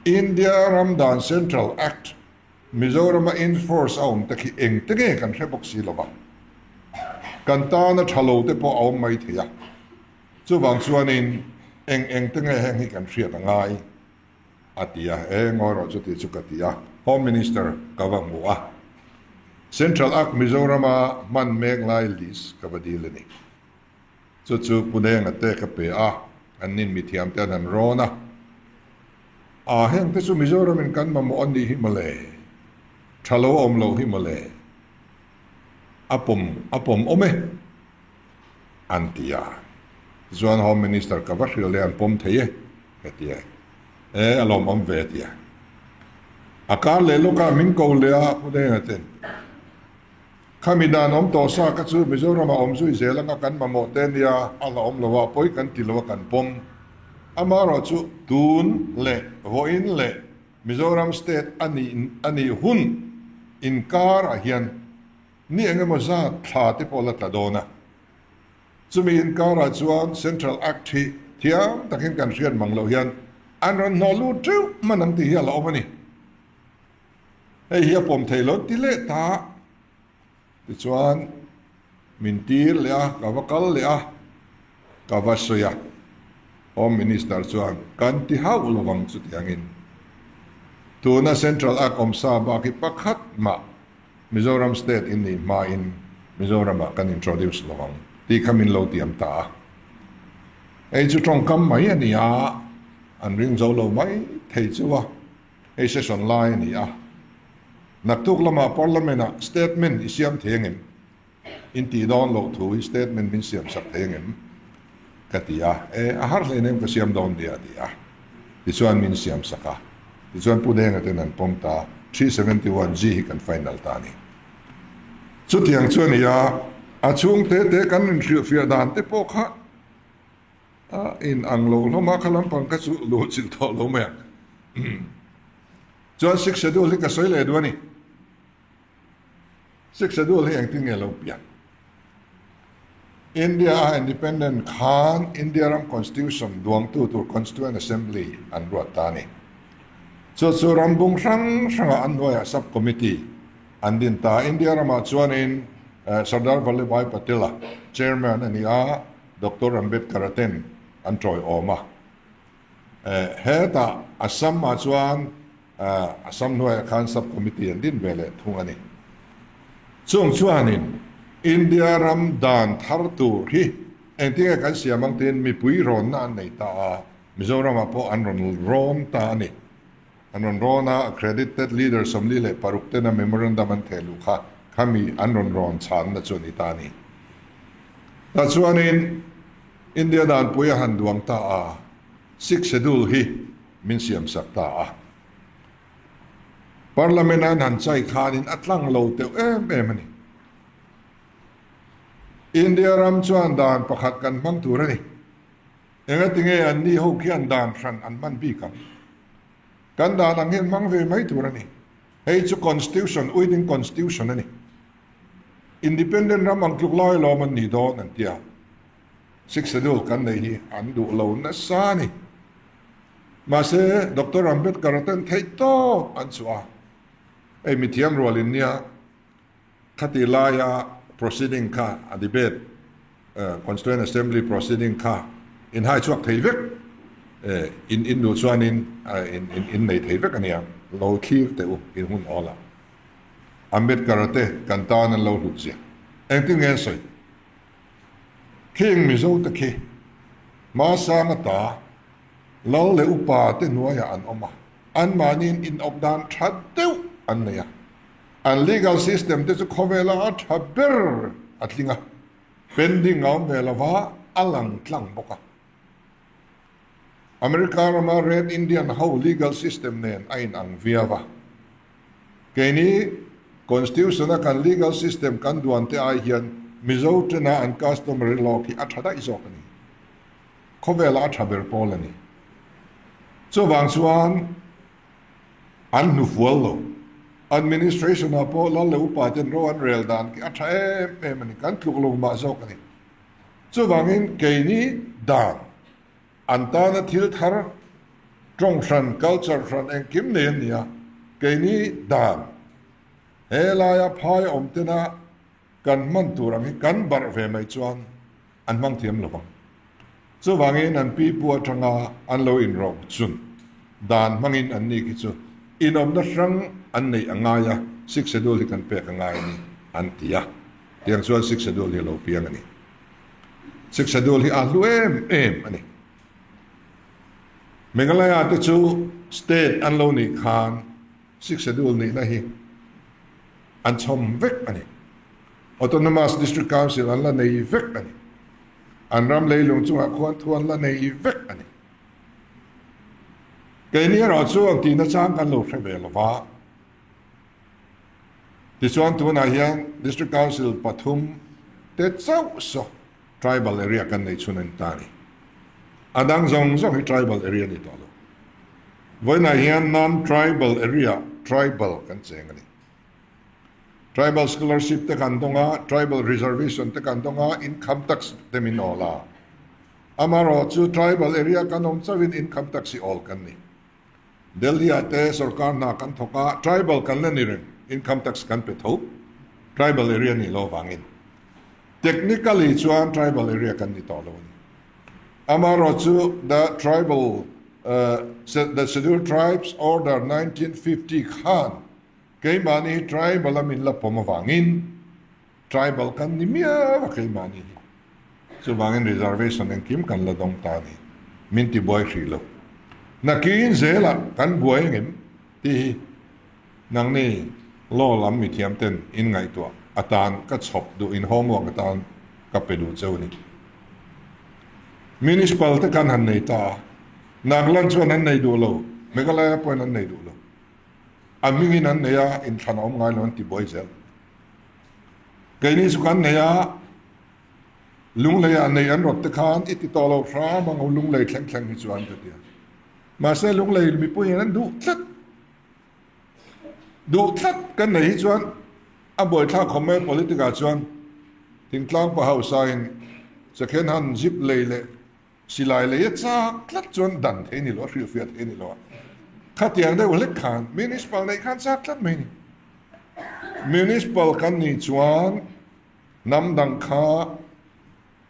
S1: India ram dan Central Act Mizorama in force a awm te khi eng te nge kan hre bawk si lo va, kan tana tha lo te pawh a awm mai thei a, chuvang chuanin eng eng te nge heng hi kan hriat a ngai a ti a, e ngawi rawh chuti chu ka ti a, Home Minister ka va hmu a, Central Act Mizorama hman mek lai list ka va dil a ni. Chu chu Pu Denga te ka pe a, an nin mithiam te an han rawn a. A heng te chu Mizoram in kan mamawh a nih hi mawle, tha lo a awm loh hi mawle, a pawm a pawm awm e an ti a. Tichuan Home Minister ka va hrilh leh an pawm thei e ka ti e. E a lawmawm ve a ti a. A kar leh lawkah min ko leh a Pu Denga ten. Khami dan awm tawh sa kha chu Mizoramah awm zui zel anga kan mamawh te nia a la awm lo a, pawi kan ti lo a kan pawm. Amaherawh chu tun leh vawiin leh Mizoram state a nih a nih hun inkar ah hian ni eng emaw zat thla te pawh la tla dawn a. Chumi inkar ah chuan Central Act hi thiam takin kan hriat mang loh hian an rawn hnawh lut teuh hman ang tih hi a la awm a ni. Hei hi a pawm thei lo ti leh ta. Tichuan, min tir leh a, ka va kal leh a, ka va sawi a. Home Minister chuan, Kan ti hauh lo ang chutiangin. Tuna Central Act awmsa bak hi pakhat mah Mizoram State in nih hmain Mizoramah kan introduce lo ang tih kha min lo tiam ta a. Hei chu tawngkam mai a ni a, an ring zo lo mai thei chu a. Hei session lai a ni a, naktuk lamah Parliament-ah statement i siam thei angem? In tih dawn loh thu hi statement min siam sak thei angem? Ka ti a, e, a har hlein em ka siam dawn nia a ti a, tichuan min siam sak a, tichuan Pu Denga ten an pawm ta, 371G hi kan final ta a ni. Chutiang chu a ni a, a chhung te te kan inhrilhfiah dan te pawh kha A in ang lo hlawm a, kha lampang kha chu luh chilh tawh lo mai ang. Chuan Sixth Schedule hi ka sawi leh duh a ni. Sixth Schedule hi engtin nge lo pian? India a independent khan India ram constitution duangtu tur Constituent Assembly an ruat ta a ni. Chu chu ram bung hrang hrangah an hnuaiah sub-committee an din ta. India ramah chuanin Sardar Vallabhbhai Patel-a chairman a ni a, Doctor Ambedkar-a ten an tawiawm a. Hetah Assam-ah chuan Assam hnuaiah khan sub-committee an din ve leh thung a ni. Chung chuanin India ram dan thar tur hi engtinge kan siam ang tiin mipui rawnna an nei ta a, Mizoramah pawh an rawn rawn ta a ni. An rawn rawn a, accredited leader 46 tena memorandum an theh luh kha khami an rawn rawn chhanna chu a ni ta a ni. Tah chuanin India danpui a han duang ta a, Sixth Schedule hi min siam sak ta a. Parliament a an han chai khanin a tlang lo teuh em em a ni. India ram chuan dan pakhat kan hmang tur a ni. Engatinge an ni ho khian dan hran an hman bik ang? Kan dan ang hian hmang ve mai tur a ni. Hei chu Constitution, uiting Constitution a ni. Independent ram ang tluk lai lawm an nih dawn an ti a. Sixth Schedule kan neih hi an duh lo nasa a ni. Mahse, Doctor Ambedkar ten theih tawp an chhuah a. Hei mithiam rual in nia. Khati laia proceeding kha a debate Constituent Assembly proceeding kha in hai chhuak thei vek in in duh chuanin in in nei thei vek a nia lo thlir teh u in hun awl ah Ambedkar te kan tan an lo hlut zia engtin nge an sawi khing Mizo te khi hmasang ata lal leh upa te hnuaiah an awm a. Anmahniin inawp dan tha deuh an nei a. An legal system te chu khawvela a tha ber a tling a, pending a awm ve lova a lang tlang bawk a. America rama Red Indian ho legal system nen a inang viau a. Keini Constitution a kan legal system kan duan te ai hian Mizo tena an customary law khi a tha daih zawk a ni. Khawvela a tha ber pawl a ni. Chuvang chuan an hnufual lo. Administration ah pawh lal leh upa ten ro an rel dan khi a tha em em a ni. Kan tluk lo mah zawk a ni. Chuvangin keini dan an tana thil thar tawng hran, culture hran engkim nei an ni a, keini dan he laia phai awm tena kan hman tur ang hi kan barh ve mai chuan an hmang thiam lo vang. Chuvangin an pi pu atanga an lo inrawk chun dan hmangin an ni khi chu inawmna hrang an neih a ngai a, Sixth Schedule hi kan pek a ngai a ni an ti a. Tiang chuan Sixth Schedule hi a lo piang a ni. Sixth Schedule hi a hlu em em a ni. Meghalaya te chu state an lo nih khan Sixth Schedule nihna hi an chhawm vek a ni. Autonomous District Council an la nei vek a ni. An ram leilung chungah khuan thu an la nei vek a ni. Keini erawh chu ang tihna chang kan lo hre ve lo va. Tichuan tunah hian District Council pathum te chauh saw Tribal area kan neih chhun a ni ta a ni. A dang zawng zawng hi Tribal area a ni tawh lo. Vawiinah hian Non-Tribal area Tribal kan cheng a ni. Tribal Scholarship te kan dawng a, Tribal Reservation te kan dawng a, Income Tax te min awl a. Amaherawhchu Tribal area kan awm chauhin Income Tax hi awl kan ni. Delhi-ah te sorkar hna kan thawk a, tribal kan la ni reng, income tax kan pe tho, tribal area nih loh avangin. Technically chuan tribal area kan ni tawh lo a ni. Amaherawhchu the tribal the Scheduled Tribes Order 1950 khan keimahni hi tribal a min la pawm avangin Tribal kan ni miau a keimahni hi. Chuvangin reservation engkim kan la dawng ta a ni. Min ti buai hrih lo. Nakin zelah kan buai engem tih hi nangni law lam mithiam ten in ngaihtuah atan ka chhawp duh in homework atan ka pe duh cheu a ni. Municipal te kan han nei ta a, Nagaland chuan an nei duh lo, Meghalaya pawhin an nei duh lo. A hmingin an nei a, inthlan a awm ngai lo an ti buai zel. Keini chu kan nei a, Lungleiah nei an rawt te khan i ti tawh lo hram ang u Lunglei thleng thleng hi chuan ka ti a. Mahse Lunglei mipuiin an duh tlat, duh tlat kan nei hi chuan a buaithlak khawp mai politic ah chuan thingtlang pa hausa in second hand zip lei leh Silai lei a chak tlat chuan dan thei ni lo a, hrilhfiah thei ni lo a. Khatiang deuh hlek khan Municipal neih khan chak tlat mai ni. Municipal kan nih chuan hnam dang kha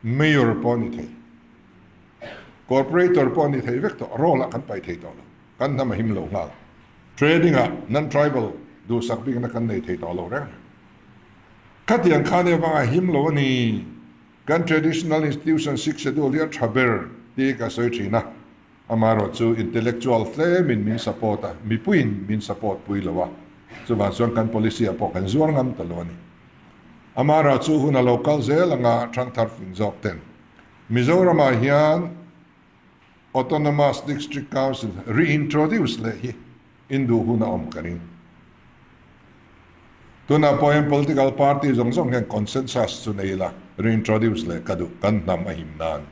S1: Mayor pawh a ni thei, Corporator pawh a ni thei vek tawh, role ah kan paih thei tawh lo, kan hnam a him lo nghal. Trading ah non-tribal duhsak bikna kan nei thei tawh lo reng reng. Khatiang khan evanga him lo a ni. Kan traditional institution Sixth Schedule hi a tha ber tih ka sawi thin a, amaherawh chu intellectual tlemin min support a, mipuiin min support pui lo a, chuvang chuan kan policy ah pawh kan zuar ngam ta lo a ni. Amaherawh chu hun a lo kal zel anga thangthar fing zawk ten Mizoramah hian Autonomous District Council reintroduce leh hi Induh hun a awm ka ring. Tunah pawh hian political party zawng zawng hian consensus chu nei ila, reintroduce leh ka duh, kan hnam a him nan.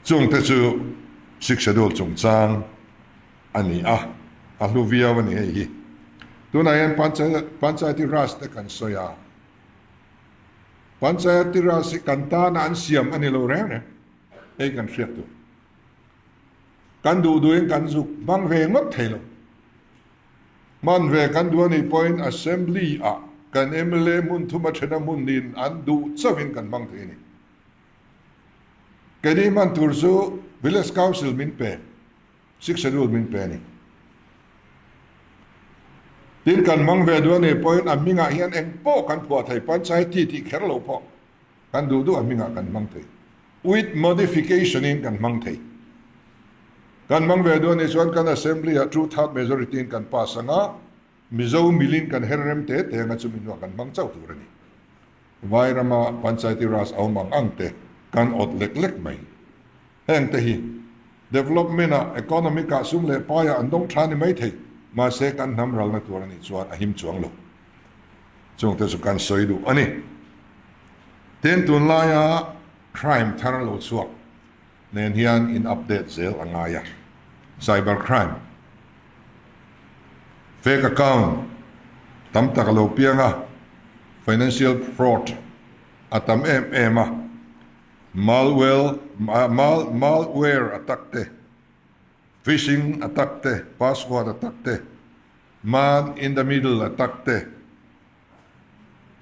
S1: Chungte chu Sixth Schedule chungchang a ni a, a hlu viau a ni hei hi. Tunah hian Panchayati Raj te kan sawi a, Panchayati Raj hi kan tana an siam a ni lo reng reng, hei kan hriat tur. Kan duh duhin kan zuk hmang ve ngawt thei lo. Hman ve kan duh a nih pawhin Assembly ah kan mla hmun thuma thena hmun nin an duh chauhin kan hmang thei a ni. Keini hman tur chu Village Council min pe, Sixth Schedule min pe a ni. Tin kan hmang ve duh a nih pawhin a hmingah hian eng pawh kan phuah thei, Panchayati tih kher lo pawh. Kan duh duh a hmingah kan hmang thei. With modification in kan hmang thei. Kan hmang ve duh a nih chuan kan Assembly ah two third majority in kan pass ang a, Mizo milin kan her rem te te anga chumi hnuah kan hmang chauh tur a ni. Vai rama Panchayati Raj a awm ang ang te kan awt lek lek mai. Heng te hi development ah, economic ah sum leh pai ah an dawng tha ni mai thei, mahse kan hnam ralna tur a nih chuan a him chuang lo. Chung te chu kan sawi duh a ni. Tin, tunlaia crime thar lo chhuak nen hian in update zel a ngai a, cyber crime, fake account tam tak a lo piang a, financial fraud a tam em em a, malware malware attack te, phishing attack te, password attack te, man in the middle attack te,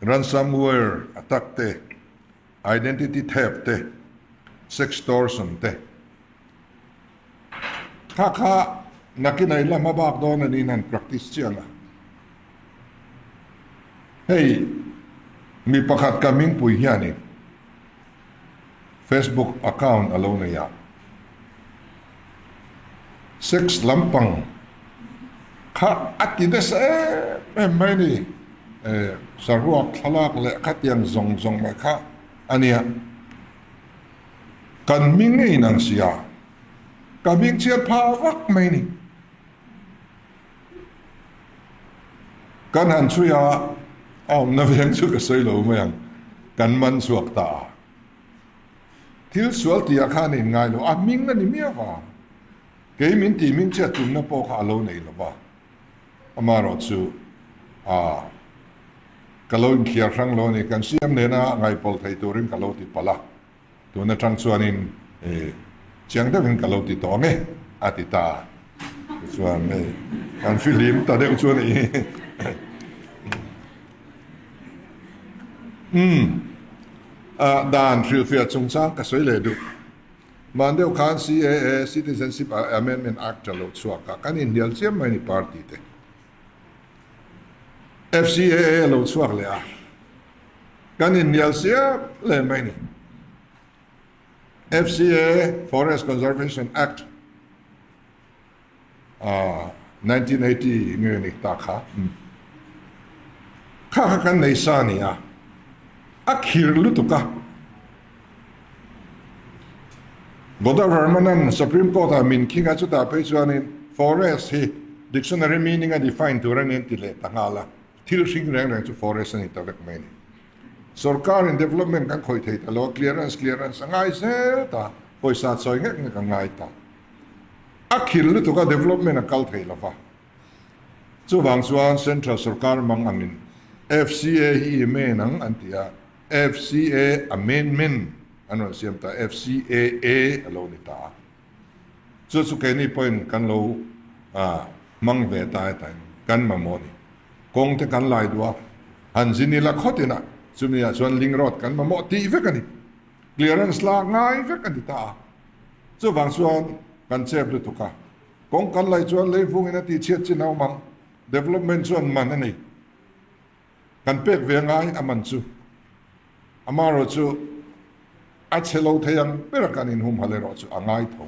S1: ransomware attack te, identity theft te, sextortion te. Kha kha nakin a ila hma bak dawn a niin han practice chiang a. Hei mi pakhat ka hmingpui hianin Facebook account a lo nei a, sex lampang kha a ti nasa em em mai a ni. Saruak thlalak leh khatiang zawng zawng mai kha a nia. Kan hming a inang sia, ka hming chhiat phah vak mai a ni. Kan han chhui a, a awmna veng chu ka sawi lo mai ang, kan man chhuak ta a. Thil sual tihah khan a inngai lo, a hming a ni miau va, kei min tih hming chhiat tumna pawh kha a lo nei lo va, amaherawh chu a ka lo inkhiar hrang lo a ni, kan siam nena ngaihpawlh thei turin ka lo ti palh a. Tun atang chuanin chiang deuhin ka lo ti tawh ang e, a ti ta. Tichuan hei kan fihlim ta deuh chu a nih hi. Umm, dan hrilhfiah chungchang ka sawi leh duh. Hman deuh khan CAA, Citizenship Amendment Act a lo chhuak a, kan inhnial chiam mai a ni party te. FCAA a lo chhuak leh a. Kan inhnial siap leh mai ni. FCA, Forest Conservation Act, 1980 nge ni ta kha. Kha kha kan nei sa ni a. A khir lutuk a. Godavarmanan Supreme Court ah min khing a chutah phei chuanin forest hi dictionary meaning a define tur a ni an ti leh ta nghal a. Thil hring reng reng chu forest a ni ta vek mai a ni. Sorkarin development kan khawih thei ta lo a, clearance clearance a ngai zel ta, pawisa chawi ngek ngek a ngai ta. A khil lutuk a development a kal thei lo va. Chuvang chuan central sorkar mang angin FCA hi i men ang an ti a, FCA amendment an rawn siam ta, FCAA a lo ni ta a. Chu chu keini pawhin kan lo hmang ve ta hetain kan mamawh a ni. Kawng te kan lai duh a, han zin ila khawt ina chumi ah chuan link road kan mamawh tih vek a ni. Clearance la ngai vek a ni ta a. Chuvang chuan kan chep lutuk a, kawng kan lai chuan leivungin a tihchhiat chin a awm ang, development chuan man a nei. Kan pek ve ngai a man chu. Amaherawh chu a chhe lo thei ang ber a kan inhumhal erawh chu a ngai tho.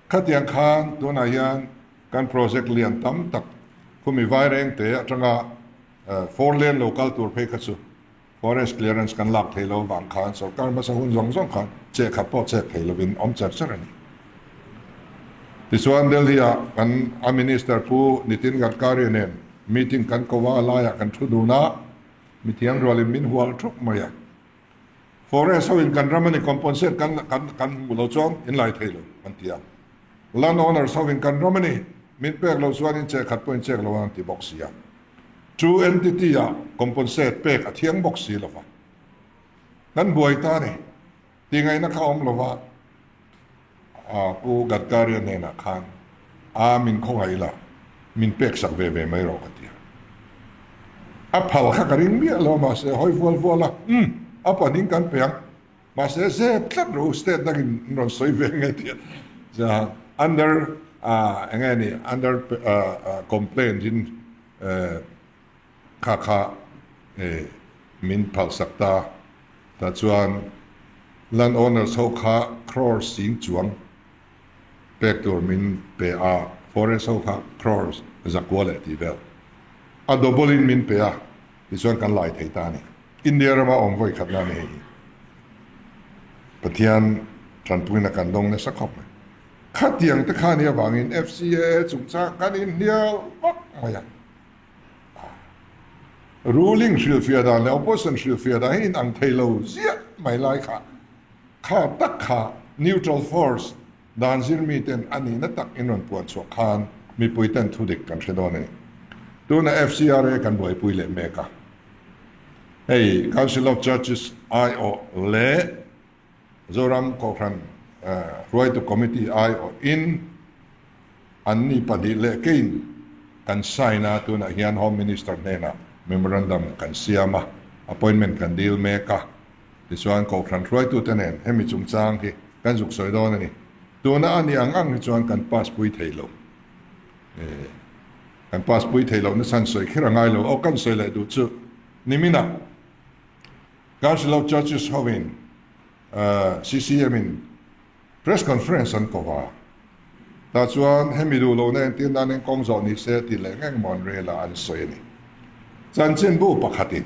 S1: Khatiang khan tunah hian kan project lian tam tak khumi Vairengte atanga four lane lo kal tur phei kha chu forest clearance kan lak thei lo vang khan sorkar hmasa hun zawng zawng khan cheh khat pawh chek thei lovin awm cher cher a ni. Tichuan Delhi-ah kan a Minister Pu Nitin Gadkari nen meeting kan ko a, laiah kan thu dun a, Mithiam rualin min hual thup mai a. Forest ho in kan ram a ni compensate kan kan kan hmu lo chuan in lai thei lo an ti a. Land owners ho in kan ram a ni min pek lo chuan in chek khat pawh in chek lo an ti bawk si a. Chu entity ah compensate pek a thiang bawk si lo va. Kan buai ta a ni. Tingaihna kha awm lo va. Pu Gadkari-a hnenah khan, A, min khawngaih ila, min pek sak ve ve mai rawh ka ti a. A phal kha ka ring miah lo a, mahse hawi vual vual a, Umm, a panin kan pe ang, mahse zep tlat rawh u, state dangin an rawn sawi ve nge ti a. Under, eng nge ni, under complaint in Kha kha min phalsak ta. Tah chuan land owners ho kha crore sing chuang pek tur min pe a, forest ho kha crores 900 leh tih vel a double in min pe a, tichuan kan lai thei ta a ni. India rama awm vawi khatna a ni hei hi. Pathian tanpuina kan dawng nasa khawp mai. Khatiang te kha nih avangin FCAA chungchang kan inhnial vak mai a. Ruling hrilhfiah dan leh opposition hrilhfiah dan hi inang thei lo ziah mai lai kha kha tak kha neutral force dan zir mi ten a nihna tak in rawn puan chhuah khan mipui ten thu dik kan hre dawn a ni. Tuna FCRA kan buaipui leh mek a. Hei Council of Churches aiawh leh Zoram Kohhran hruaitu Committee aiawhin an ni pahnih leh kein kan sign a, tunah hian Home Minister hnenah memorandum kan siam a, appointment kan dil mek a, tichuan Kohhran hruaitute nen hemi chungchang hi kan zuk sawi dawn a ni. Tuna a nih ang ang hi chuan kan pass pui thei lo. Kan pass pui thei lo nasa an sawi kher a ngai lo. Aw kan sawi leh duh chu niminah Council of Churches hovin CCM in press conference an ko va. Tah chuan hemi duh lohna entir nan eng kawng zawh ni se tih leh ngeng maw an rel a an sawi a ni. Chanchinbu pakhatin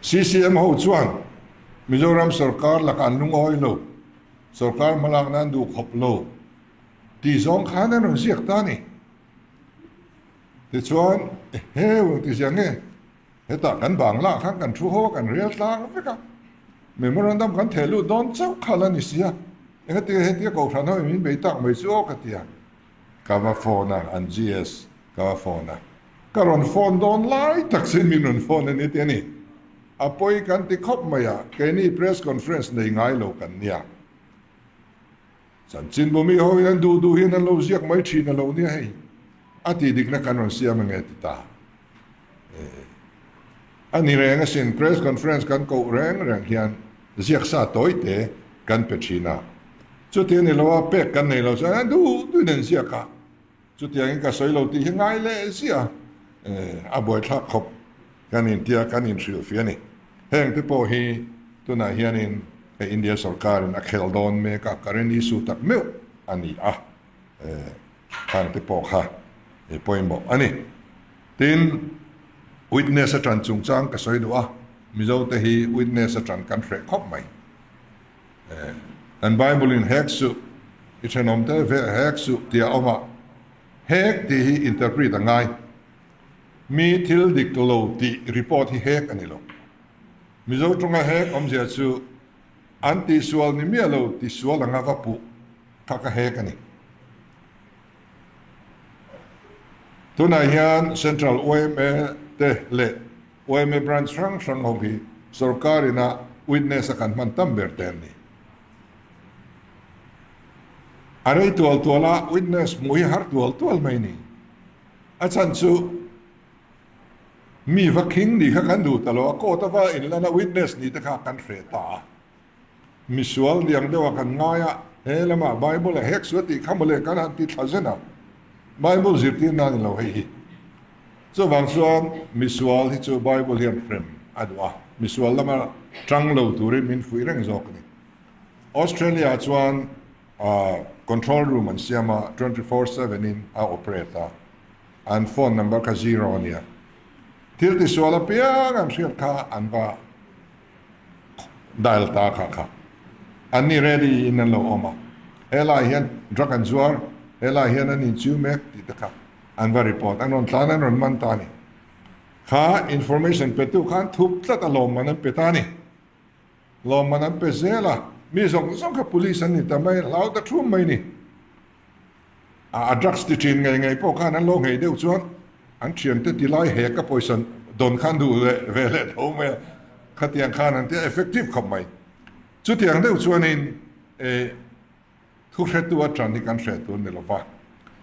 S1: CCM ho chuan Mizoram sorkar lakah an lungawi lo, sorkar hmalak nan duh khawp lo tih zawng khan an rawn ziak ta a ni. Tichuan, Eheu, engti zia nge? Hetah kan bangla khan kan thu ho a, kan rel tlang vek a, memorandum kan theh lut dawn chauh kha la ni si a, engati hetia kohhran ho in min bei tak mai chu aw ka ti a, ka va phone a, an GS ka va phone a, ka rawn phone dawn lai tak sin min rawn phone a ni tih a ni, a pawi kan ti khawp mai a, keini press conference nei ngai lo kan nia. Chanchinbu mi ho hian duh duh hian an lo ziak mai thin a lo nia hei, a tih dikna kan rawn siam ange ti ta. A ni reng asin, press conference kan koh reng reng hian ziak sa tawi te kan pe thin a. Chuti a ni lo a, pek kan nei lo chuan a duh duhin an ziak a. Chutiangin ka sawi lo tih hi ngai leh ziah a buaithlak khawp kan intia kan inhrilhfiah a ni. Heng te pawh hi tunah hianin hei India sorkarin a khel dawn mek a, current issue tak meuh a ni a, khang te pawh kha pawimawh a ni. Tin, witness atang chungchang ka sawi duh a, Mizo te hi witness atang kan hreh khawp mai. Kan Bible in hek suh, i thenawm te ve hek suh tih a awm a, hek tih hi interpret a ngai. Mi thil dik lo tih report hi hek a ni lo. Mizo tawnga hek awmzia chu an tihsual ni miah lo tisual anga va puh kha ka hek a ni. Tunah hian Central yma te leh yma branch hrang hrang ho hi sorkar ina witness a kan hman tam ber te an ni. A rei tual tual a, witness hmuh hi har tual tual mai ni. A chhan chu mi va khing nih kha kan duh ta lo a, court a va inlan a witness nih te kha kan hreh ta a. Misual liang deuh a kan ngai a, he lamah Bible a hek suah tih kha mawle kan han ti thla zen a, Bible zirtir nan in lo hei hi. Chuvang chuan misual hi chu Bible hian hrem a duh a, misual lama tang lo turin min fuih reng zawk a ni. Australia ah chuan control room an siam a, 24/7 in a operate a, an phone number kha zero a nia. Thil tisual apiang an hriat kha an va Dial ta kha kha an ni ready in an lo awm a, helai hian drug an zuar, helai hian an inchiu mek tih te kha an va report, an rawn tlan an rawn man ta a ni. Kha information pe tu khan thup tlat a lawmman an pe ta a ni. Lawmman an pe zel a, mi zawng zawng kha police an ni ta mai, hlau ta thum mai ni. A drugs ti thin ngei ngei pawh khan an lo nghei deuh chuan an thiante ti lai hek a pawisa dawn khan duh leh ve leh tho mai a, khatiang khan an tia effective khawp mai. Chutiang deuh chuanin thu hretu atang hi kan hreh tur ni lova,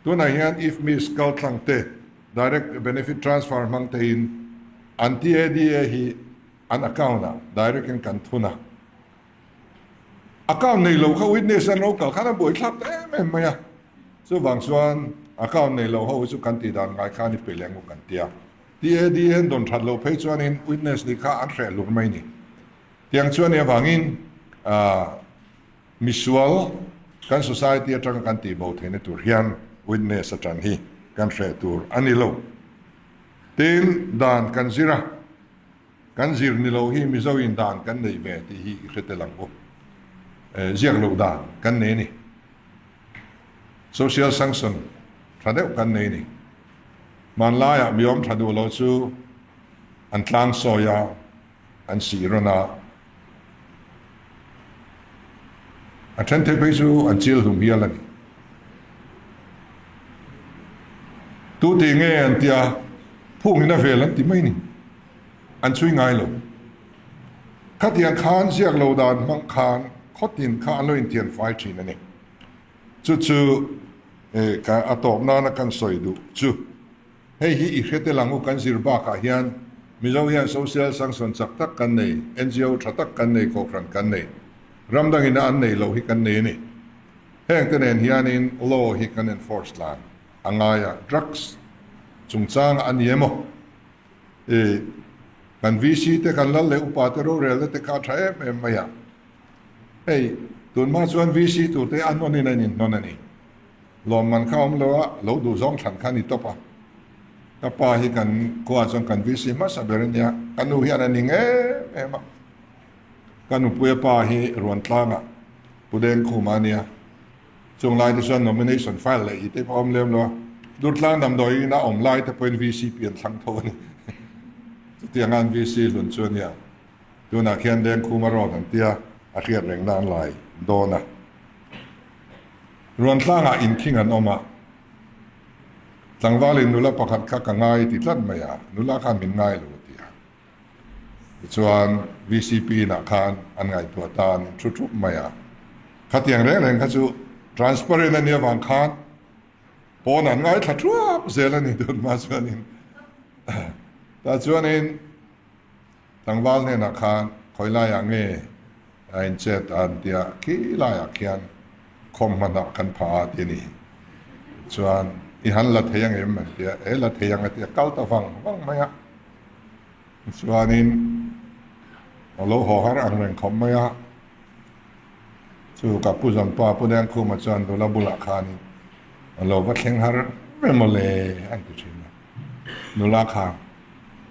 S1: tunah hian IFMIS kaltlang te direct benefit transfer hmang tein an TADA hi an account ah direct in kan thun a. Account nei lo kha witness an lo kal khan a buaithlak ta em em mai a, chuvang chuan account nei lo ho hi chu kan tih dan ngai khan i pe leh ngawk kan ti a. TAD an dawn that loh phei chuanin witness nih kha an hreh lur mai ni. Tiang chuan i avangin misual. Kan society atanga kan tihbo theihna tur hian witness atang hi kan hreh tur a ni lo. Tin, dan kan zir a, kan zir ni lo hi Mizo in dan kan nei ve tih hi i hre tel ang u. Ziak loh dan kan nei a ni. Social sanction tha deuh kan nei a ni. Hmanlaiah mi awm tha duh lo chu an tlang sawi a, an sih rawn a, a then thei phei chu an chil hlum hial a ni. Tu tih nge an tia phungin a vel an ti mai ni, an chhui ngai lo. Khatiang khan ziak lo dan hmang khan khawtin kha an lo inthian fai thin a ni. Chu chu a tawp nana kan sawi duh chu. Hei hi i hre tel ang u, kan zir bakah hian Mizo hian social sanction chak tak kan nei, NGO tha tak kan nei, kohhran kan nei, ram dangina an nei loh hi kan nei a ni. Heng te nen hianin law hi kan enforce tlan a ngai a, drugs chungchanga a ni emaw, i kan VC te kan lal leh upa te rorelna te kha a tha em em mai a, hei tunhma chuan VC tur te a hnawnin a inhnawn a ni. Lawmman kha awm lo a, lo duh zawng thlan kha a ni tawp a. Ka pa hi kan khua chuan kan VC hmasa ber a nia, ka nu hian a ning em em a. Ka nupuia pa hi Ruantlangah Pu Dengkhuma a nia. Chung lai te chuan nomination file leh i te pawh a awm lem lo a, Durtlang damdawi ina awm lai te pawhin VCP an thlang tho a ni. Chutiang an VC hlun chu a nia. Tunah khian Dengkhuma road an tia, a hriat reng nan lai dawn a. Ruantlangah inkhing an awm a, tlangvalin nula pakhat kha ka ngai ti tlat mai a, nula khan min ngai lo a ti a. Tichuan VCP inah khan an ngaihtuah ta an inthu thup mai a. Khatiang reng reng kha chu transparent a nih avang khan pawn an ngaithla thuap zel a ni tunhma chuanin. Tah chuanin Tlangval hnenah khan khawi laiah nge a inchet a an tia, khi laiah khian khawm hmanah kan pha a ti a ni. Chuan i han la thei ang em an tia, e la thei ang a tia, kal ta vang vang mai a. Chuanin a lo haw har ang reng khawp mai a. Chu ka Pu Zampa Pu Dengkhuma chuan nula bulah khanin a lo va thleng har ve mawle an ti thin a. Nula khan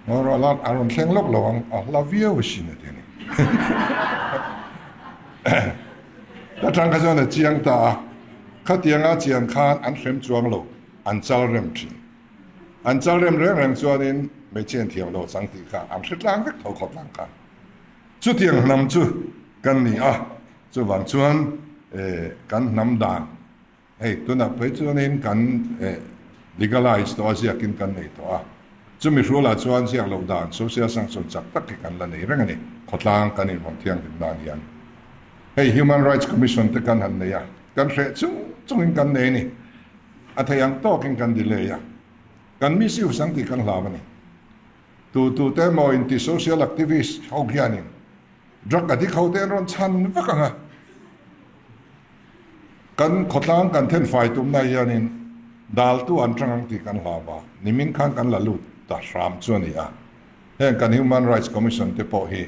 S1: a rawn thleng lawk lo ang, a hla viau asin a ti a ni. Ta tang kha chuan a chiang ta a, khatianga chian khan an hrem chuang lo, an chal rem thin. An chal rem reng reng chuanin hmeichhe an thiam lo chang tih kha an hre tlang vek tho khawp tlang khan. Chutiang hnam chu kan ni a, chuvang chuan kan hnam dan Hei tunah phei chuanin kan legalize tawh a, ziakin kan nei tawh a, chumi hrualah chuan ziak loh dan social sanction chak tak hi kan la nei reng a ni, khawtlang kan invawn thianghlim nan hian. Hei Human Rights Commission te kan han nei a, kan hreh chung chungin kan nei a ni, a thei ang tawkin kan delay a, kan misuse ang tih kan hlau a ni. Tu tu te emaw inti social activist ho hianin drug addict ho te an rawn chhan vak ang a, Kan khawtlang kan thenfai tumna hianin daltu an tang ang tih kan hlau a, nimin khan kan la lut ta hram chu a ni a. Heng kan Human Rights Commission te pawh hi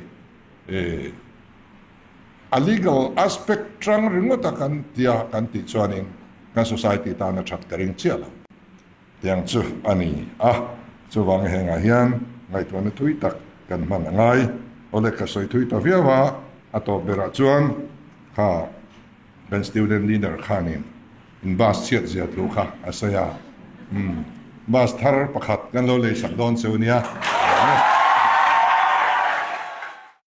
S1: a legal aspect tang ringawta kan tia kan tih chuanin kan society tana that ka ring chiah lo. Tiang chu a ni a, chuvang hengah hian ngaihtuahna thui tak kan hman a ngai. Awle ka sawi thui ta viau a, a tawp berah chuan kha kan student leader khanin in bus chhiat zia thu kha a sawi a, umm bus thar pakhat kan lo leisak dawn cheu nia.